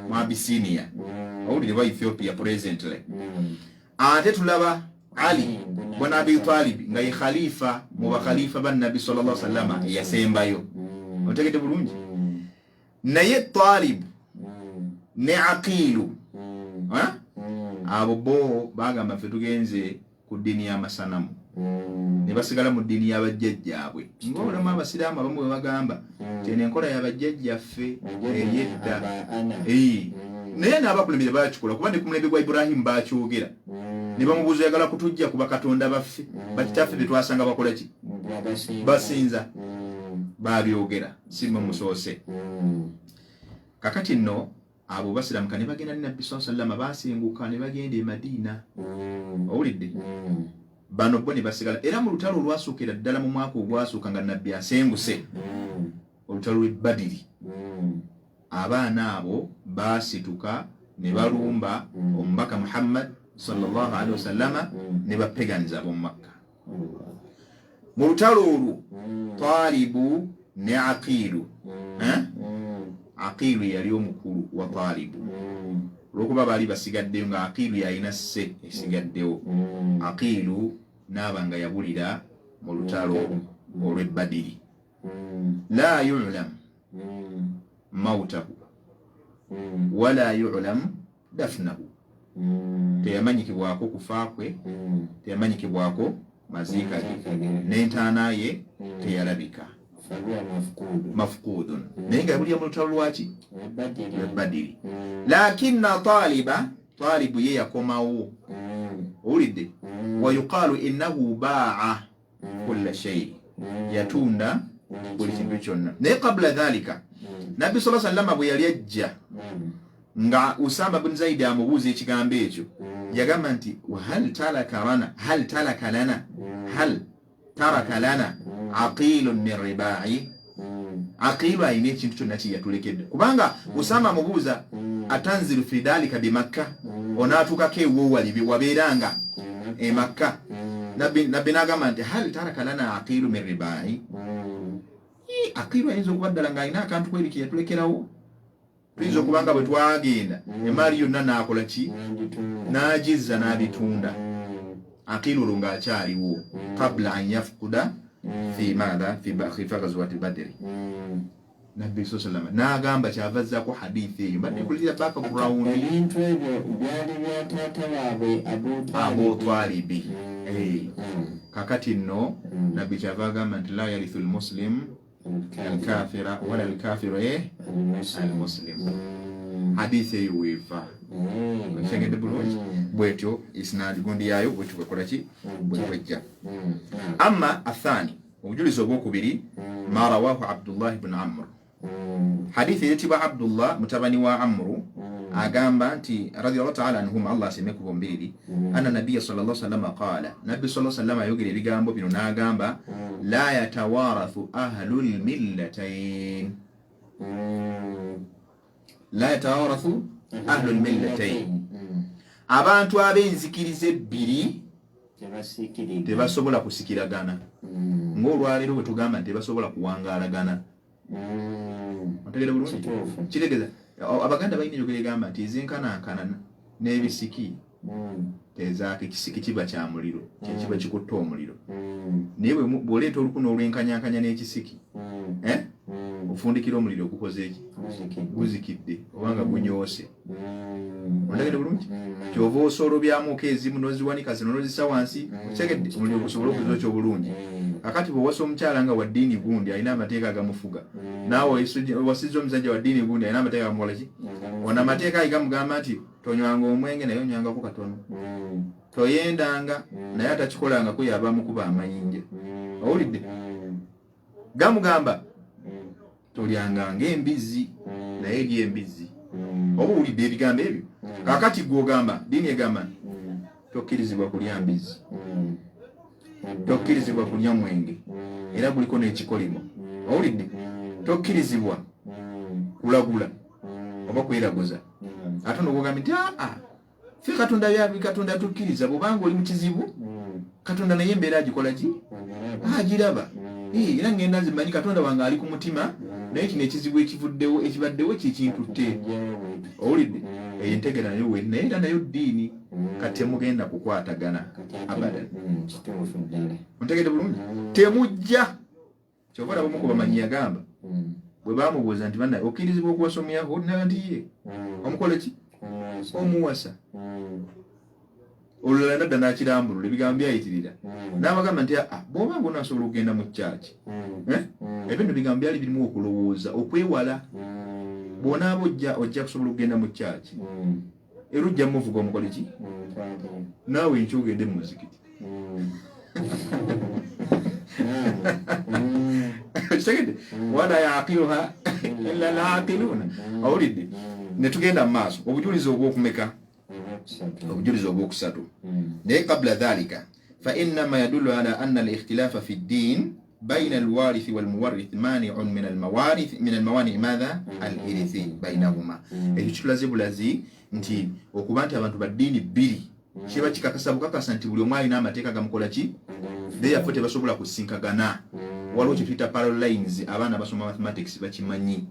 mu Abyssinia, owulire, ba Ethiopia presently. Ate tulaba Ali bun Abi Talibi nga ye khalifa mu bakhalifa ba Nabbi sallallahu sallama eyasembayo. Otegedde bulungi? Naye Talib ne Aqilu, eh? Abo bo bagamba, "Ffe tugenze ku ddiini y'amasanamu," ne basigala mu ddiini y'abajjajjaabwe, ngaolamu abasiraamu abamu bwe bagamba nti eno enkola y'abajjajjaffe ey'edda. Naye n'abakulembere bakikola, kuba ne ku mulembe gwa Iburahimu bakyogera ne bamubuuza, "Oyagala kutujja ku bakatonda baffe, bakitaffe be twasanga bakola ki, basinza?" Babyogera, si mwe musoose. Kakati nno abo basiramuka ne bagenda ne Nabbi saa sallama, basenguka ne bagenda e Madiina. Owulidde? Bano bo ne basigala. Era mu lutalo olwasookera ddala mu mwaka ogwasooka nga Nabbi asenguse, olutalo lw'e Badiri, abaana abo baasituka ne balumba omubaka Muhammad sallallahu alaihi wasallama ne bapegans ab'omu Makka. Mu lutalo olwo, Talibu ne Aqiilu, eh? Aqiilu yali omukulu wa Talibu. Olwokuba baali basigaddeyo nga Aqiilu yalina sse esigaddewo, Aqiilu naaba nga yabulira mu lutalo olw'ebbadiri. La yulam mautahu wala yulam dafnahu. Teyamanyikibwako kufa kwe, teyamanyikibwako maziika ge, n'entaana ye teyalabika. Mafukudun. Naye nga yabulira mu lutalo lwaki? Lwebadiri. Lakinna Taliba, Talibu ye yakomawo. Owulidde? Wayuqaalu innahu baa kulla shei, yatunda buli kintu kyonna. Naye qabula dhalika, Nabbi sa sallama bwe yali ajja nga Usama bun Zaidi amubuuza ekigambo ekyo, yagamba nti, hal taraka lana, hal taraka lana, hal taraka lana Aqilun min ribai? Aqilu alina ekintu kyonna kyeyatulekedde? Kubanga Usama amubuuza, atanzilu fi dhalika bimakka, onaatuukako ewowalibi wabeeranga emakka? Nabbi n'agamba nti, hal taraka lana Aqilu min ribai? Aqilu ayinza okuba ddala ng'alina akantu kweri keyatulekerawo. Tuyinza okuba nga bwe twagenda, emaali yonna n'akola ki? N'agizza, n'abitunda. Aqilu olwo ng'akyaliwo qabla an yafkuda fi maatha fi ghazwati Badiri. Nabbi sa salama n'agamba, kyava azzaako hadithi eyo mbadde nkulira background. Ebintu ebyo byali bya taata waabwe. Abu Talibi. Kakati nno Nabbi kyava agamba nti, la yarithu lmuslim alkafira wala alkafiru almuslim. Hadithi eyo weeva. Okitegedde bulungi? Bwetyo isnadi gundi yaayo bwetyo bwekola ki, bwekwejja. Amma athani, obujulizi obwokubiri, ma rawahu Abdullah bnu Amr, hadithi eyitibwa Abdullah mutabani wa Amru agamba nti, radiallahu taala anhuma, Allah asime ku bombiriri, anna nabiya sal llah sallama qaala, Nabbi sa sallama ayogera ebigambo bino n'agamba, la yatawarathu ahlu lmillatain, la yatawarathu ahlu lmillatain, abantu ab'enzikiriza ebbiri tebasobola kusikiragana. Ng'olwaleero bwe tugamba nti tebasobola kuwangaalagana. Otegere bulungi? Kitegeeza Abaganda balina enjogera egamba nti ezenkanankana n'ebisiki tezaaka. Ekisiki kiba kya muliro, kyekiba kikutta omuliro. Naye bw'oleeta oluku n'olwenkanyankanya n'ekisiki, eh? Ofundikira omuliro gukoze eki? Guzikidde oba nga gunyoose. Ontegedde bulungi? Kyova osolobyamuko ezimu noziwanika zino nozisa wansi, okitegedde, omuliro gusobole okuzokya obulungi. Kakati bwowasa omukyala nga wa ddiini gundi alina amateeka agamufuga, naawe owasizza omusajja wa ddiini gundi alina amateeka agamukola ki? Ono amateeka ayi gamugamba nti tonywanga omwenge naye onywangako katono, toyendanga naye atakikolangako yaba amukuba amayinja. Owulidde? Gamugamba tolyanga ng'embizzi naye eri embizzi. Oba owulidde ebigambo ebyo? Kakati gwe ogamba ddiini egamba tokkirizibwa kulya mbizzi, tokkirizibwa kulya mwenge, era guliko n'ekikolimo. Owulidde? Tokkirizibwa kulagula oba kweraguza. Ate nogogambye nti aa ffe Katonda byabi Katonda tukkiriza, bwobanga oli mu kizibu Katonda naye embeera agikola ki? Agiraba. Era ngenda nze mmanyi Katonda wange ali ku mutima, naye kino ekizibu ekivuddewo ekibaddewo kikintutte. Owulidde? Eyo entegeera nayo weri, naye era nayo ddiini. Kati temugenda kukwatagana abadan. Ontegedde bulungi? Temujja. Kyova olaba omu ku bamanyi yagamba bwe bamubuuza nti bannaye okkirizibwa okuwasa omuyahudi, naga nti ye omukole ki? Omuwasa. Olulala nadda n'akirambulula ebigambo byayitirira n'abagamba nti aa bw'oba nga onaasobola okugenda mu kyaki, ebyo nno bigambo byali birimu okulowooza okwewala. Bw'onaaba ojja kusobola okugenda mu kyaki era ojja muvuga omukole ki? Naawe enkya ogende mu muzikiti. Okitegedde? Wala yaqiluha illa laqiluna. Owulidde? Ne tugenda mu maaso. Obujulizi obwokumeka? Obujulizi obwokusatu. Naye qabla dhalika fa innama yadullu ala anna al-ikhtilafa fi ddin baina alwarithi walmuwarith maniun min almawarith min almawani madha alirithi bainahuma. Ekyo kitulaze bulazi nti okuba nti abantu ba ddiini bbiri kiba kikakasa bukakasa nti buli omu alina amateeka gamukola ki, therefore tebasobola kusinkagana. Waliwo kye tuyita parallel lines, abaana basoma mathematics bakimanyi.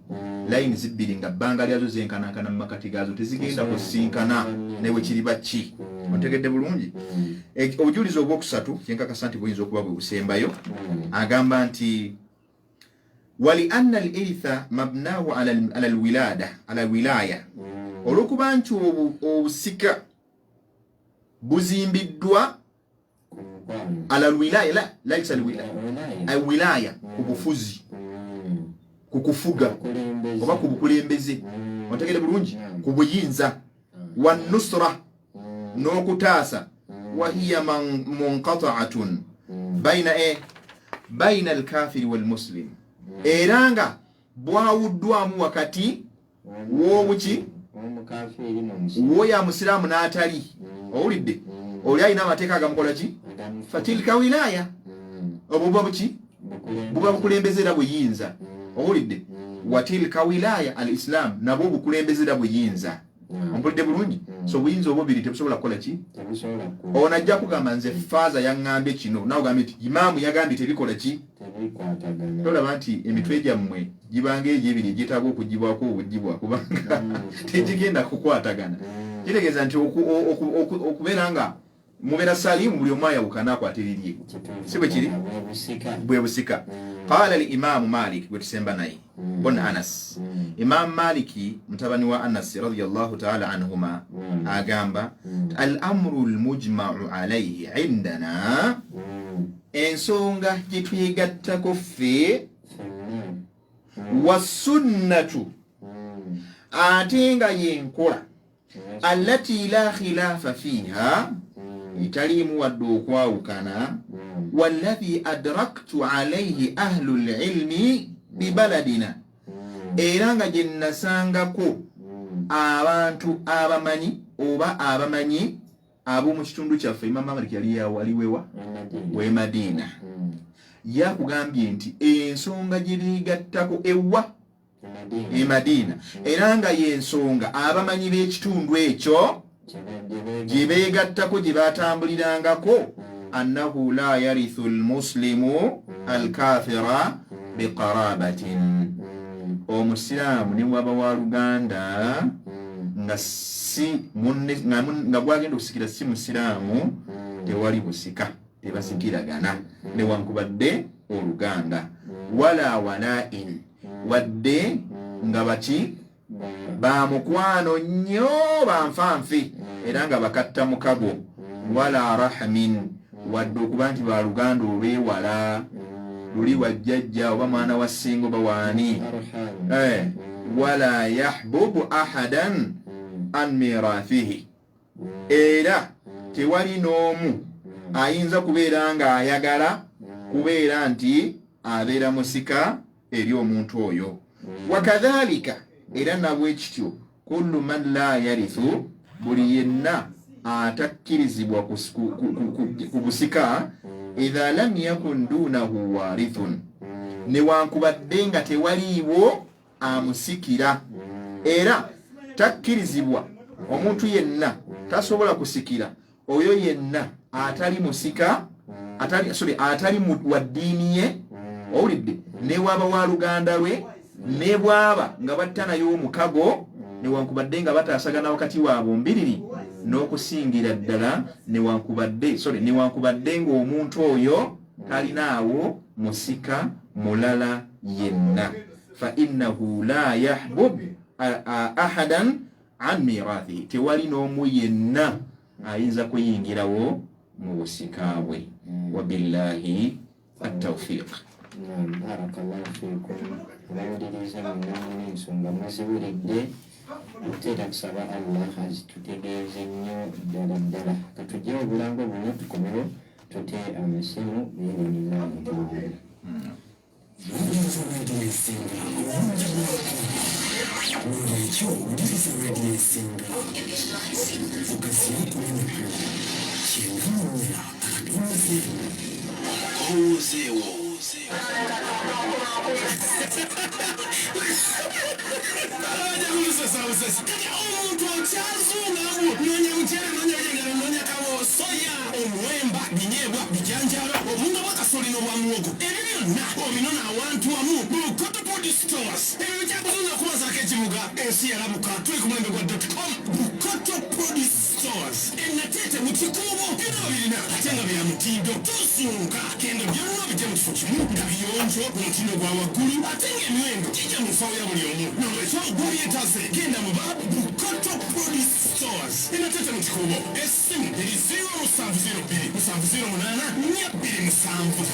Lines bbiri nga bbanga lyazo zenkanankana mu makati gaazo tezigenda kusinkana ne bwe kiriba ki. Ontegedde bulungi? Obujulizi obwokusatu kyenkakasa nti buyinza okuba bwe busembayo, agamba nti walianna al iritha mabnahu ala alwilada ala wilaya, olwokuba nti obusika buzimbiddwa ala alwilaya, la laisa alwilaya, alwilaya ku bufuzi, ku kufuga oba ku bukulembeze. Ontegere bulungi? Ku buyinza, wa nusra, n'okutaasa, wahiya munqata'atun baina baina alkafiri walmuslim, era nga bwawuddwamu wakati w'obuki woyo amusiraamu n'atali. Owulidde? Oli alina amateeka agamukola ki? Fatilka wilaya, obwo buba buki? Buba bukulembeze era buyinza. Owulidde? Watilka wilaya al islam, nabwo obukulembeze era buyinza. Ompulidde bulungi? So obuyinza obubiri tebusobola kukola ki? Ono ajja kugamba nze faaza yaŋŋambye kino, nawe ogambye nti imaamu yagambye tebikola ki? Tolaba nti emitwe gyammwe gibanga egyo ebiri egyetaaga okugibwako obugibwa, kubanga tegigenda kukwatagana. Kitegeeza nti okubeera nga mubeera salimu, buli omu ayawukana akwata erirye, si bwe kiri? Bwe busika. Qala al imamu Malik, gwe tusemba naye, bon Anas, Imam Maliki mutabani wa Anas radiyallahu taala anhuma agamba al amru al mujma'u alayhi indana, ensonga gye twegattako ffe, wasunnatu, ate nga yenkola, allati la khilafa fiha, etaliimu wadde okwawukana, wallahi adraktu alaihi ahlu lilmi bibaladina, era nga gye nasangako abantu abamanyi oba abamanyi ab'omu kitundu kyaffe. Imam Malik yali aliwewa we Madiina. Yakugambye nti ensonga gye beegattako ewa e Madiina, era nga y'ensonga abamanyi b'ekitundu ekyo gye beegattako, gye batambulirangako, annahu la yarithu almuslimu alkafira biqarabatin, omusiraamu ne waba wa luganda nga si munne, nga gwagenda okusikira si musiraamu, tewali busika, tebasikiragana newankubadde oluganda, wala walain. Wadde nga baki bamukwano nnyo, banfanfe, era nga bakatta mukago. Wala rahmin, wadde okuba nti baluganda olwewala, luli wajjajja oba mwana wa ssinga oba waani. Wala yahbubu ahadan an mirathihi, era tewali n'omu ayinza kubeera ng'ayagala kubeera nti abeera musika eri omuntu oyo. Wakadhalika, era nabwe kityo, kullu man la yarithu, buli yenna atakkirizibwa ku busika, idha lam yakun dunahu warithun, newankubadde nga tewaliiwo amusikira, era takkirizibwa omuntu yenna tasobola kusikira oyo yenna atali musika, atali, sorry, atali wa ddiini ye. Owulidde? Ne bwaba wa luganda lwe, ne bwaba nga batta naye omukago, newankubadde nga bataasagana wakati waabwe mbiriri, n'okusingira ddala newankubadde, sorry, newankubadde ng'omuntu oyo talinaawo musika mulala yenna, fa innahu la yahbub ahadan an mirathihi, tewali n'omu yenna ayinza kuyingirawo mu busika bwe. Wabillahi attawfiq. Barakallahu fikum. Abawuliriza mwenna, ensonga muziwulidde, ate tusaba Allah azitutegeeze nnyo ddala ddala. Katujje obulango buno, tukomewo tute amasimu biidhinillahi taala. Wuliriza Radio Esinga obulungi bwako. Nolwekyo wuliriza Radio Esinga ogaziye okulimi kwo. 94.0. Kowoozeewo. Kati omuntu okyazungamu, noonya muceere, noonya bijangalo, noonya kawo, soya, omuwemba, binyeebwa, bijanjalo, obunga bwa kasooli n'obwa muwogo, ebyo byonna obinona awantu wamu mu Bukoto Produce Stores. Ebyo bikyakuzunza kumazaako ekibuga. Ensi yalabuka, tuli ku mulembe gwa com. Bukoto Produce Stores enateete mu Kikuubo, byonna babirina ate nga bya mutindo. Tosunga, genda byonna bijja mu kifo kimu nga biyonjo, omutindo gwa waggulu, ate ng'emiwendo gijja mu nsawo ya buli omu. Nolwekyo gwebyetaze, genda mu ba Bukoto Produce Stores enateete mu Kikuubo. Essimu eri 0702 708 427.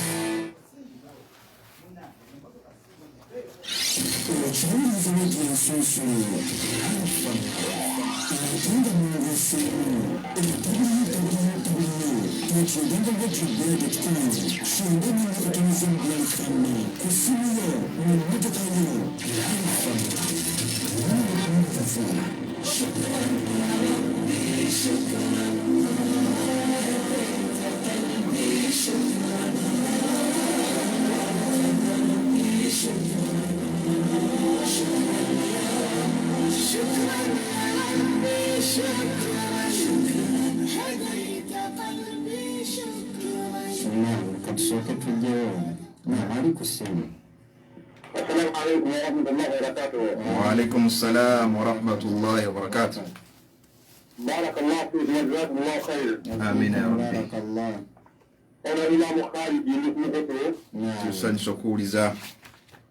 Okiwuliriza Radio Ensunsulu Alfa, ate nga mwongeseemu www.ugandaradioboard.com 94.5 ku ssimu yo, mu mmotoka yo. Alfa. شكرا يا ربي، شكرا، هديت قلبي، شكرا ربي، شكرا، شكرا يا رب، شكرا يا ربي، شكرا، شكرا، هديت قلبي، شكرا. Naam, katusooke tujjewo naam ali ku ssimu. السلام عليكم ورحمة الله وبركاته. Waalaikum salam warahmatullahi wabarakatuh. بارك الله فيكم وجزاكم الله خير. Amina ya Rabbi. Barakallah. أنا إمام خالد مثل Naam. Tusanyusa okuwuliza.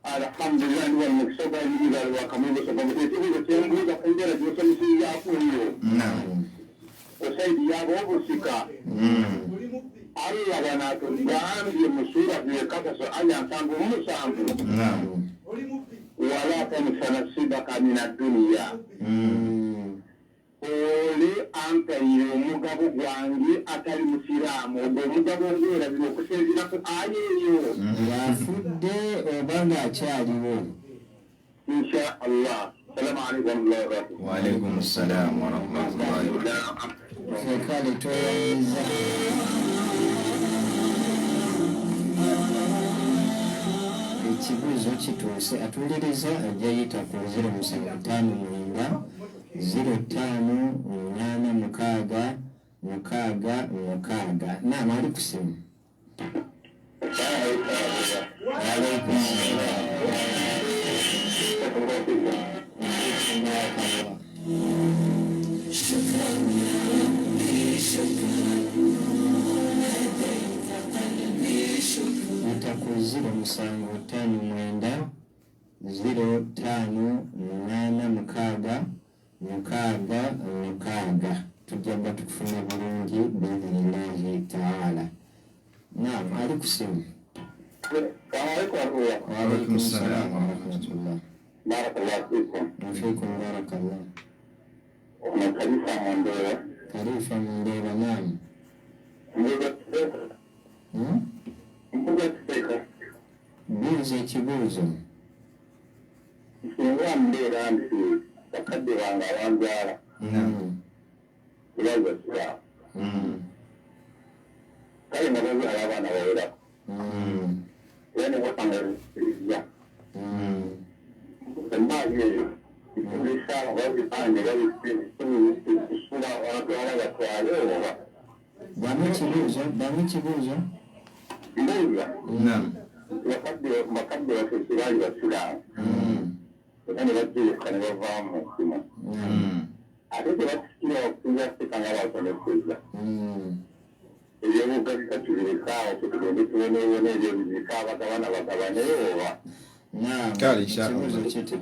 الحمد لله هو المكسبة إذا الوقمين بسبب kyembuuza ku mbeera gy'osomesezzaako eyo. Naam. Osaidi yaba obusika, Allah bano atugambye mu surati Lkasaso aya 77, Naam. wala tansa nasibaka min adduniya, ole ampayire omugabo gwange atali musiraamu, ogwo omugabo ngwerabira okusinziira ku aya eyo. Ng'afudde oba ng'akyaliwo? Insha Allah. Salamu alaikum warahmatullahi wabarakatuh. Waalaikum salam warahmatullahi wabarakatuh. Kale, tweyanyiza. Ekibuuzo kituuse, atuuliriza ajja yita ku 0759 05 86 66. Naam, ali ku simu. Alaikum salam. Barakallah. شكرا يا ربي، شكرا، هديت قلبي، شكرا. Yita ku 0759. 0 5 8 6 6 6 tujja kuba tukufuna bulungi biidhinillahi taala. Naam, ali ku simu. Waalaikum salaam warahmatullah. Barakallahu fikum. Wafikum barakallah. Ono Khalifa Mundera. Khalifa Mundera, naam. Mbuga Kiseka. Buuza ekibuuzo. Singa mbeera nti bakadde bange abanzaala tebali basiraamu, kale nga bazaala abaana bawerako, era ne basanga ejja emaali eyo isomesa babipande babisula abatwala batwale oba Ddamu ekibuuzo, ddamu ekibuuzo. Mbuuza, bakadde baffe tebaali basiraamu, era ne bajja ne bavaamu mu kino, ate tebakusikira okusinza Afirika nga basomeseza ebyobugagga tubirekaawo tetugende tuboneebone ebyo bizika abagabana bagabane oba. Naam, Kale, inshallah. ekibuuzo kiti.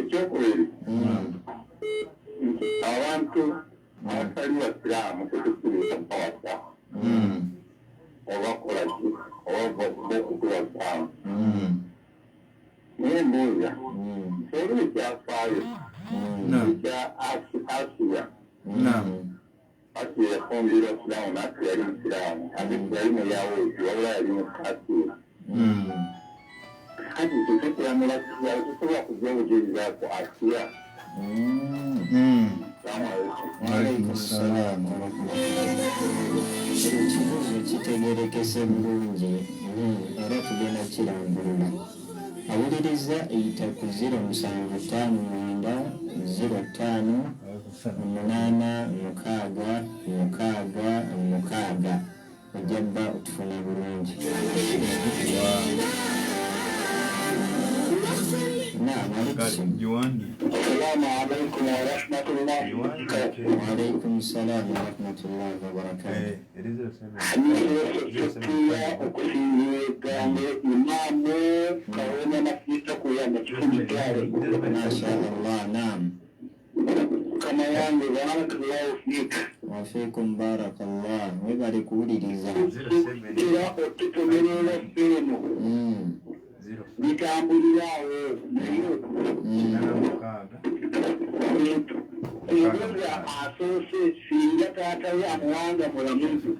Ekyokubiri, nti abantu abatali basiraamu tetukkiriza kubawasa oba kola ki oba okutuwasaamu, naye mbuuza nti oli ekyafaayo ekya Asiya. Asiya yafumbirwa Siraamu, naffe yali musiraamu, ate teyali muyawuudi wabula yali mukafiiri. Kati kyo kiramula tusobola kujja obujulizaako Asiya? Salaamu alaikum. Waalaikum salaam warahmatullah. Ekibuuzo kitegerekese bulungi, era tugenda kirambulula. Awuliriza eyita ku 0759 05 8 6 6 6 ojja bba otufuna bulungi. Naam, ali ku simu. Assalamu alaikum warahmatullahi wabarakatuh. Waalaikum salaam warahmatullahi wabarakatuh. Tuya okusinziira eggambo imaamu Kawoma Masiita kuyamba kifumitwale. Masha Allah, naam. Mukama wange, barakallahu fiik. Wafiikum barakallah. Webale kuwuliriza. Era otutomerera eno bitambulira awo, naye ebuuza asoose singa taata we amuwanga mulamuzi,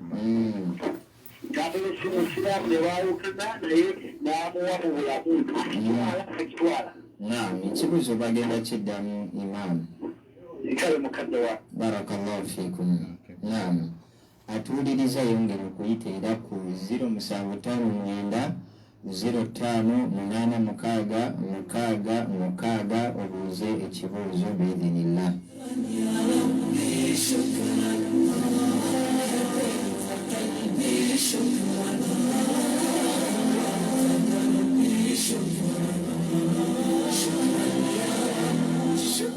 taata we si musiraamu ne baawukana naye n'amuwa mu bulamu, akitwala akitwala? Naam, ekibuuzo bagenda kiddamu imaamu. Kale mukadde wa. Barakallahu fiikum. Naam, atuwuliriza yongera okuyita era ku 0759 05 8 6 6 obuuze ekibuuzo biidhinillah.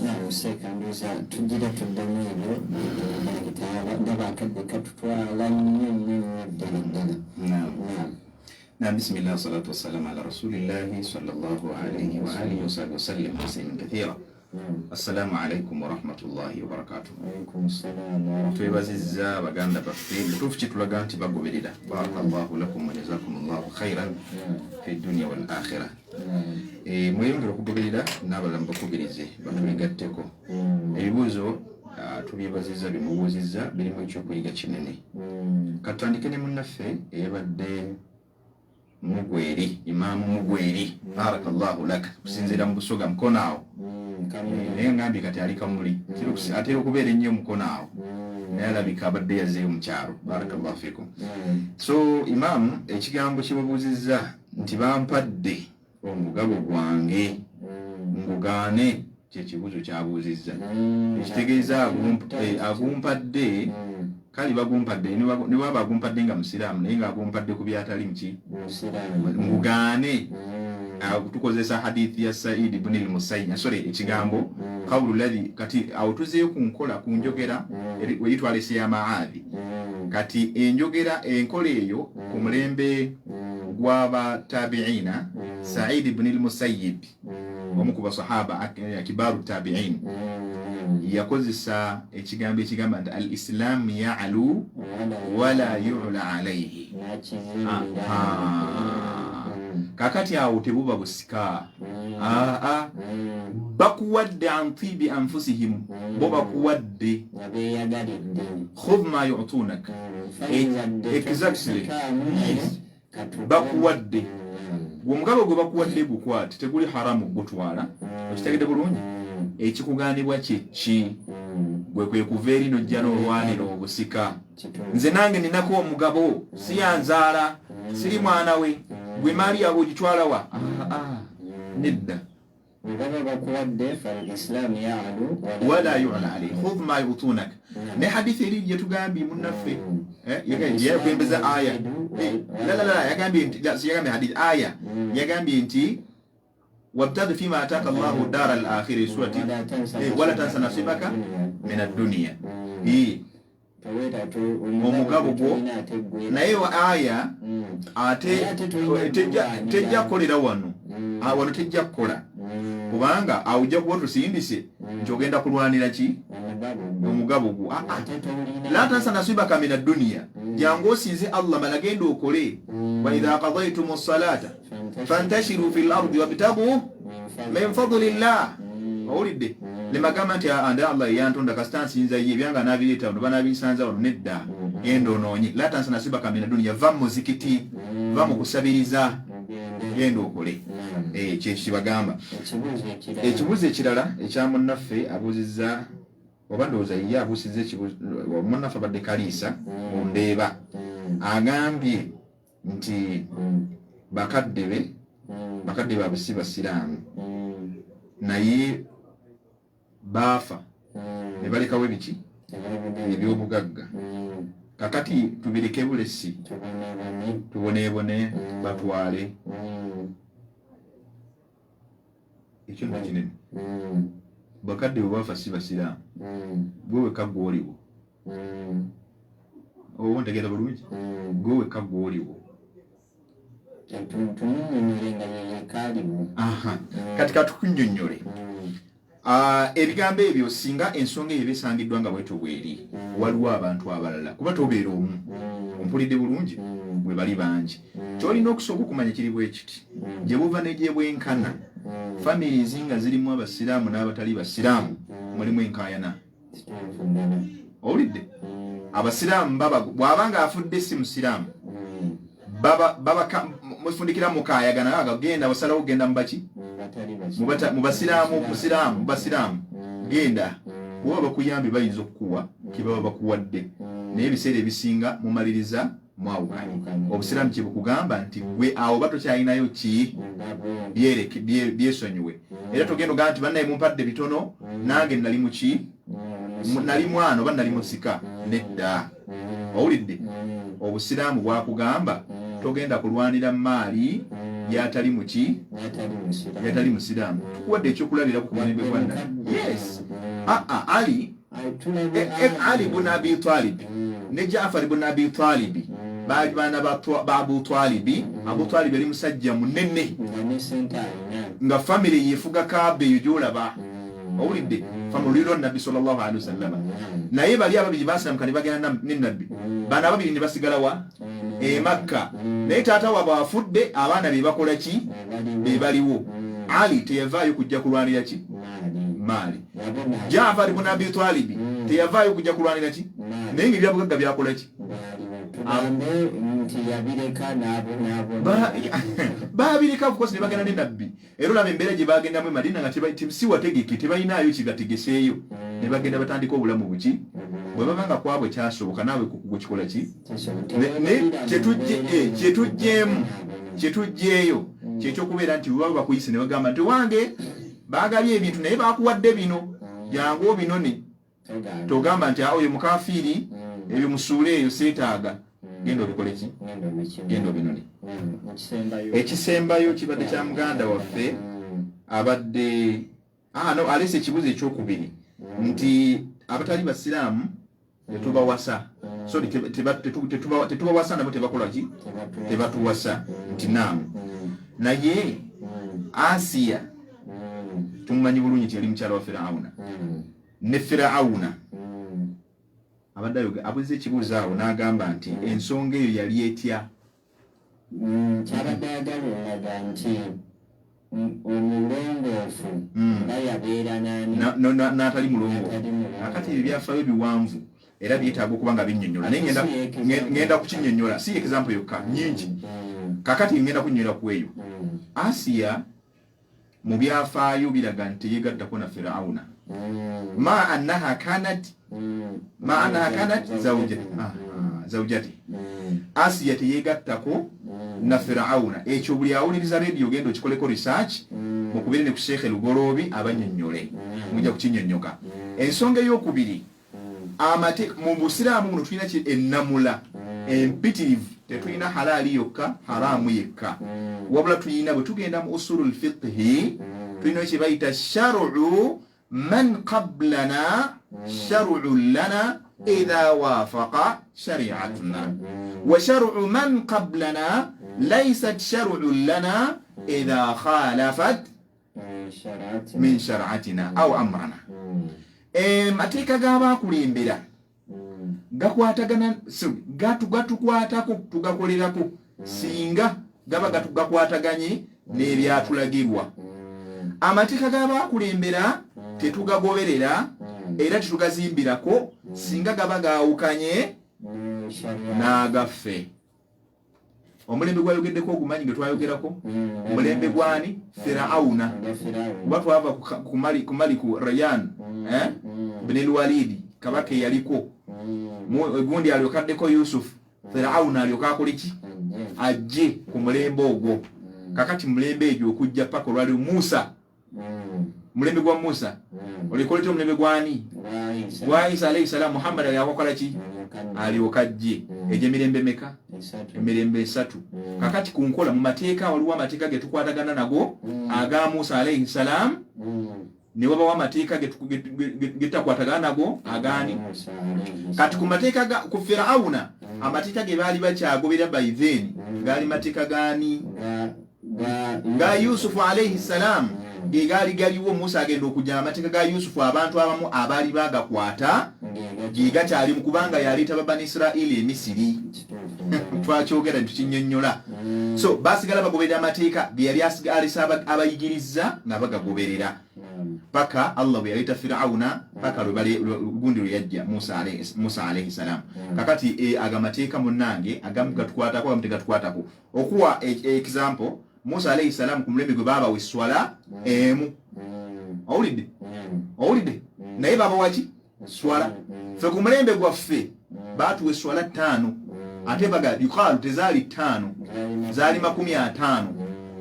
Naam, seeka ndowooza tugira tuddamu ebyo biidhinillahi taala. Ndaba akadde katutwala nnyo nnyo nnyo ddala ddala. Naam. Naam. نعم، بسم الله والصلاة والسلام على رسول الله صلى الله عليه وآله وصحبه وسلم تسليما كثيرا. السلام عليكم ورحمة الله وبركاته. Alaikum salaam warahmatullahi. Twebazizza baganda baffe, butuufu kitulaga nti bagoberera. Barakallahu lakum wa jazakumullahu khairan fi dunya wal akhira. Mweyongere okugoberera n'abalala mubakubirize batulegatteko. Ebibuuzo tubyebazizza byemubuuzizza birimu ekyokuyiga kinene. Katutandike ne munnaffe eyabadde Mugweri, Imaamu Mugweri, barakallahu laka, kusinziira mu Busoga mukono awo. Naye ngambye kati ali Kamuli, atera okubeera ennyo mukono awo, naye alabika abadde yazzeeyo mu kyalo. Barakallahu fikum. So imaamu, ekigambo kyebabuuzizza nti bampadde omugabo gwange ngugaane, kyekibuuzo kyabuuzizza. Ekitegeeza agumpadde, kale bagumpadde ne bwaba agumpadde nga musiraamu, naye ng'agumpadde ku byatali muki, ngugaane. Tukozesa hadithi ya Said ibn al-Musayyib, sorry, ekigambo qawlu ladhi. Kati awo tuzeeyo ku nkola, ku njogera weyitwalese ya maadhi. Kati enjogera enkola eyo ku mulembe gw'abatabiina, Said ibn al-Musayyib Omu ku basahaba kibaaru tabiin yakozesa ekigambo ekigamba nti al islaamu yalu wala yula alaihi. Kakati awo tebuba busika. Aa, bakuwadde an tibi anfusihim, bo bakuwadde. Khudh ma yutunak. Exactly, bakuwadde. Omugabo gwe bakuwadde gukwate, teguli haramu gutwala. Okitegedde bulungi? Ekikugaanibwa kyeki? Gwe kwe kuva eri nojja n'olwanira obusika. Nze nange ninako omugabo, siyanzaala, siri mwana we. Gwe maali yawe ogitwala wa? Nedda. Baba bakuwadde, falislaamu yalu wala yula alayhi, khudh ma yutunak. Ne hadithi eri gyetugambye munnaffe yakwembeza aya, la, yagambye nti, yagambye hadithi, aya yagambye nti wabtaghi fima ataka Allahu dara al-akhirah, surati wala tansa nasibaka min ad-dunya. Omugabo gwo naye aya ate tejja kukolera wano. Wano tejja kukola, kubanga awo ojja kuba tusindise nti ogenda kulwanira ki? Omugabo gwo. La tansa nasibaka min ad-dunya, jangu osinze Allah, mala genda okole. Wa idha qadaytum as-salata fantashiru fil ardi wabtagu min fadlillah. Owulidde? Lemagamba nti ande Allah yantonda, kasita nsinza ye, ebyanga nabireeta wano, banabisanza wano. Nedda, genda onoonye. La tansa nasibaka min ad-dunya, va mu muzikiti, va mu kusabiriza, genda okole. Kyekyo kibagamba. Ekibuuzo ekirala ekya munnaffe abuuzizza, oba ndowooza ye abuusizza ekibuuzo, munnaffe abadde Kaliisa mu Ndeeba, agambye nti bakadde be, bakadde baabwe si basiraamu, naye baafa ne balekawo ebiki? Ebyobugagga. Kakati tubireke bulesi, tuboneebone, batwale? Ekyo nno kinene. Bakadde bwe bafa si basiraamu, gwe wekka gwoliwo. Oba ntegeera bulungi? Gwe wekka gwoliwo. Tumunyonyole nga yeyekaaliwo. Kati katukunyonyole ebigambo ebyo. Singa ensonga eyo esangiddwa nga bwetyo bweri, waliwo abantu abalala, kuba tobeera omu. Ompulidde bulungi? Bwe bali bangi. Kyolina okusooka okumanya kiri bwe kiti: gye buva ne gye bwenkana, families nga zirimu abasiraamu n'abatali basiraamu, mulimu enkaayana. Owulidde? Abasiraamu baba, bw'aba nga afudde si musiraamu, baba mufundikira mukayagana, agagenda basalawo kugenda mubaki? Mu basiraamu, musiraamu, mu basiraamu. Genda, bweba bakuyambye bayinza okukuwa kebaba bakuwadde, naye ebiseera ebisinga mumaliriza mwawukanye. Obusiraamu kyebukugamba nti gwe awo ba tokyalinayo ki, byereke, byesonyiwe. Era togenda ogamba nti bannaye mumpadde bitono, nange nali muki, nali mwana oba nali musika. Nedda. Owulidde? Obusiraamu bwakugamba togenda kulwanira maali yatali muki, yatali musiraamu. Tukuwadde ekyokulabirako ku mulembe gwa Nabbi. Yes, aa, Ali, Ali bun Abi Talibi ne Jaafari bun Abi Talibi baali baana ba Abu Talibi. Abu Talibi yali musajja munene nga famire yefuga Kaaba eyo gyolaba. Owulidde? Family lwa Nabbi sallallahu alaihi wasallam. Naye bali ababiri basiramuka ne bagenda ne Nabbi. Bano ababiri ne basigala wa? E Makka. Naye taata waabwe afudde, abaana be bakola ki? Be baliwo. Ali teyavaayo kujja kulwanira ki? Maali. Jaafari bun Abi Talibi teyavaayo kujja kulwanira ki? Naye nga ebyabugagga byakola ki? Tugambe nti yabireka n'abo? Babireka, of course, ne bagenda ne Nabbi. Era olaba embeera gye bagendamu e Madina nga si wategeke, tebalinayo kibategeseeyo, ne bagenda batandika obulamu buki. Bwe baba nga kwabwe kyasoboka, naawe gwe kikola ki? Naye kyetugjeemu kyekyokubeera nti bwe baba bakuyise ne bagamba nti wange bagabye ebintu naye bakuwadde bino, jangu obinone, togamba nti oyo mukafiiri, ebyo musuule eyo, seetaaga. Genda obikole ki? Genda obinone. Ekisembayo kibadde kya muganda waffe abadde no, aleese ekibuzo ekyokubiri nti abatali basiraamu tetubawasa, sorry, tetubawasa, nabo tebakola ki? Tebatuwasa. Nti naamu, naye Asiya. Tumumanyi bulungi nti yali mukyala wa Firawuna ne Firawuna abadde abuuza ekibuuzo awo n'agamba nti ensonga eyo yali etya? Kyabadde ayagala olaga nti omulongoofu nga yabeera nani n'atali mulongoofu. Akati ebyo byafaayo biwanvu era byetaaga okuba nga binnyonnyola, naye ngenda kukinnyonnyola, si example yokka, nyingi. Kakati ngenda kunnyonnyola ku eyo Asiya. Mu byafaayo biraga nti teyegattako na Firawuna ma annaha kanat zawjati. Asiya teyegattako na Firawuna. Ekyo buli awuliriza rediyo ogenda okikoleko research, mukubire ne ku Sheekhe Lugoloobi abannyonnyole, mujja kukinnyonnyoka. Ensonga eyokubiri, amate mu busiraamu muno tulina ennamula empitirivu. Tetulina halaali yokka, haraamu yekka, wabula tulina, bwe tugenda mu usulu lfiqhi, tulina kye bayita sharu man qablana sharu lana idha wafaqa shariatuna, wa sharu man qablana laysat sharu lana idha khalafat min shariatina au amrana. Amateeka g'abakulembera gakwatagana, gatukwatako, tugakolerako singa gaba gakwataganye n'ebyatulagirwa. Amateeka g'abakulembera tetugagoberera era tetugazimbirako singa gaba gaawukanye n'agaffe. Omulembe gwayogeddeko ogumanyi ge twayogerako, mulembe gwani? Firawuna. Kuba twava ku Maliku Rayan Binilwalidi, kabaka eyaliko gundi, alyokaddeko Yusufu. Firawuna alyoka akole ki? Ajje ku mulembe ogwo. Kakati mulembe egyo okujja paka olwali Musa, mulembe gwa Musa, olikoletya omulembe gwani? Gwa Isa alayhi salam. Muhammad alyakokola ki? Alyoka ajje. Egyo emirembe meka? Emirembe esatu. Kakati ku nkola mu mateeka, waliwo amateeka ge tukwatagana nago aga Musa alayhi salam, ne wabawo amateeka getakwatagana nago agaani? Kati ku mateeka ku Firawuna, amateeka ge baali bakyagobera by then gaali mateeka gaani? Ga Yusufu alayhi salam, ge gaali galiwo. Musa agenda okujja, amateeka ga Yusufu abantu abamu abaali bagakwata ge gakyalimu, kubanga yaleeta babani Isirairi emisiri. Twakyogera ntukinyonnyola. So basigala bagoberera amateeka ge yali alesa abayigiriza nga bagagoberera paka Allah bwe yaleeta Firawuna, paka gundi lwe yajja Musa alayhi salam. Kakati ago amateeka munnange agamu gatukwatako, agamu tegatukwatako. Okuwa example, Musa alayhi salam ku mulembe gwe baabawa esswala emu. Owulidde? Owulidde? Naye babawaki swala? Ffe ku mulembe gwaffe baatuwa esswala 5, ate baga yuqaalu tezaali 5, zaali 50,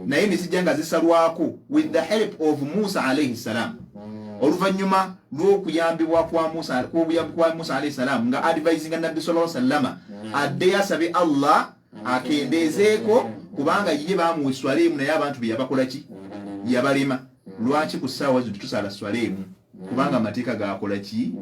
naye ne zijja nga zisalwako with the help of Musa alayhi salam, oluvannyuma lw'okuyambibwa kwa Musa, kw'obuyambi kwa Musa alayhi salam, nga advisinga Nabbi sallallahu sallama addeyo asabe Allah akendeezeeko, kubanga ye baamuwa esswala emu, naye abantu be yabakola ki? Yabalema. Lwaki ku ssaawa zino tetusaala swala emu? Kubanga amateeka gakola ki?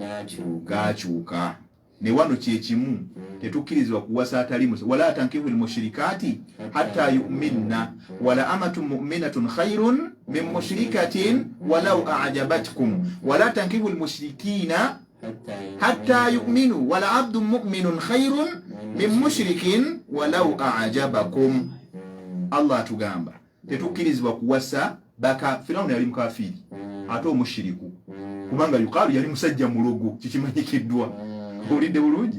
Gakyuka. Ne wano kyekimu, tetukkirizibwa kuwasa atali, wala tankihu lmushirikaati hatta yuminna, wala amatu muminatun khairun min mushrikatin walau ajabatkum, wala tankihu lmushirikina hatta yuminu, wala abdun muminun khairun min mushrikin walau ajabakum. Allah atugamba tetukkirizibwa kuwasa baka. Firawuna yali mukafiiri ate omushiriku, kubanga yuqaalu yali musajja mulogo, kikimanyikiddwa. Owulidde bulungi?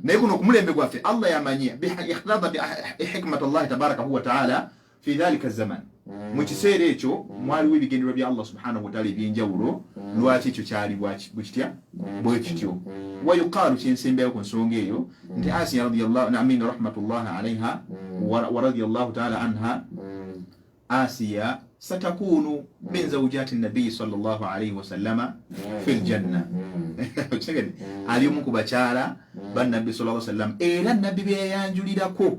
Naye kuno okumulembe gwaffe, Allah yamanye ikhtada bihikmat Allahi tabarakahu wataala fi dhalika zaman. Mu kiseera ekyo mwaliwo ebigendererwa bya Allah subhanahu wataala ebyenjawulo. Lwaki ekyo kyali bwekitya bwe kityo? Wayuqaalu, kyensembyayo ku nsonga eyo, nti Asiya amin rahmatullahi alaiha wa radiyallahu taala anha, Asiya satakunu min zawjati nabiyi sallallahu alaihi wasallama fi ljanna. Ali omu ku bakyala ba Nabbi sallallahu sallam, era Nabbi beyayanjulirako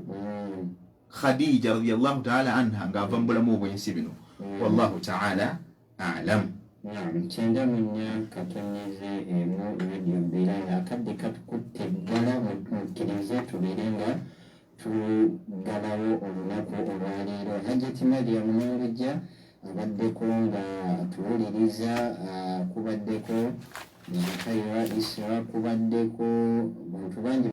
Khadija radiyallahu taala anha ng'ava mu bulamu obw'ensi bino. Wallahu taala alam. 94.1 Radio Beera, nga akadde katukutte ddala, mukkirize tubeere nga tuggalawo olunaku olwaleero. Hajati Mariam Nangujja. Abaddeko nga atuwuliriza, kubaddeko Zakaira Isra, kubaddeko bantu bangi.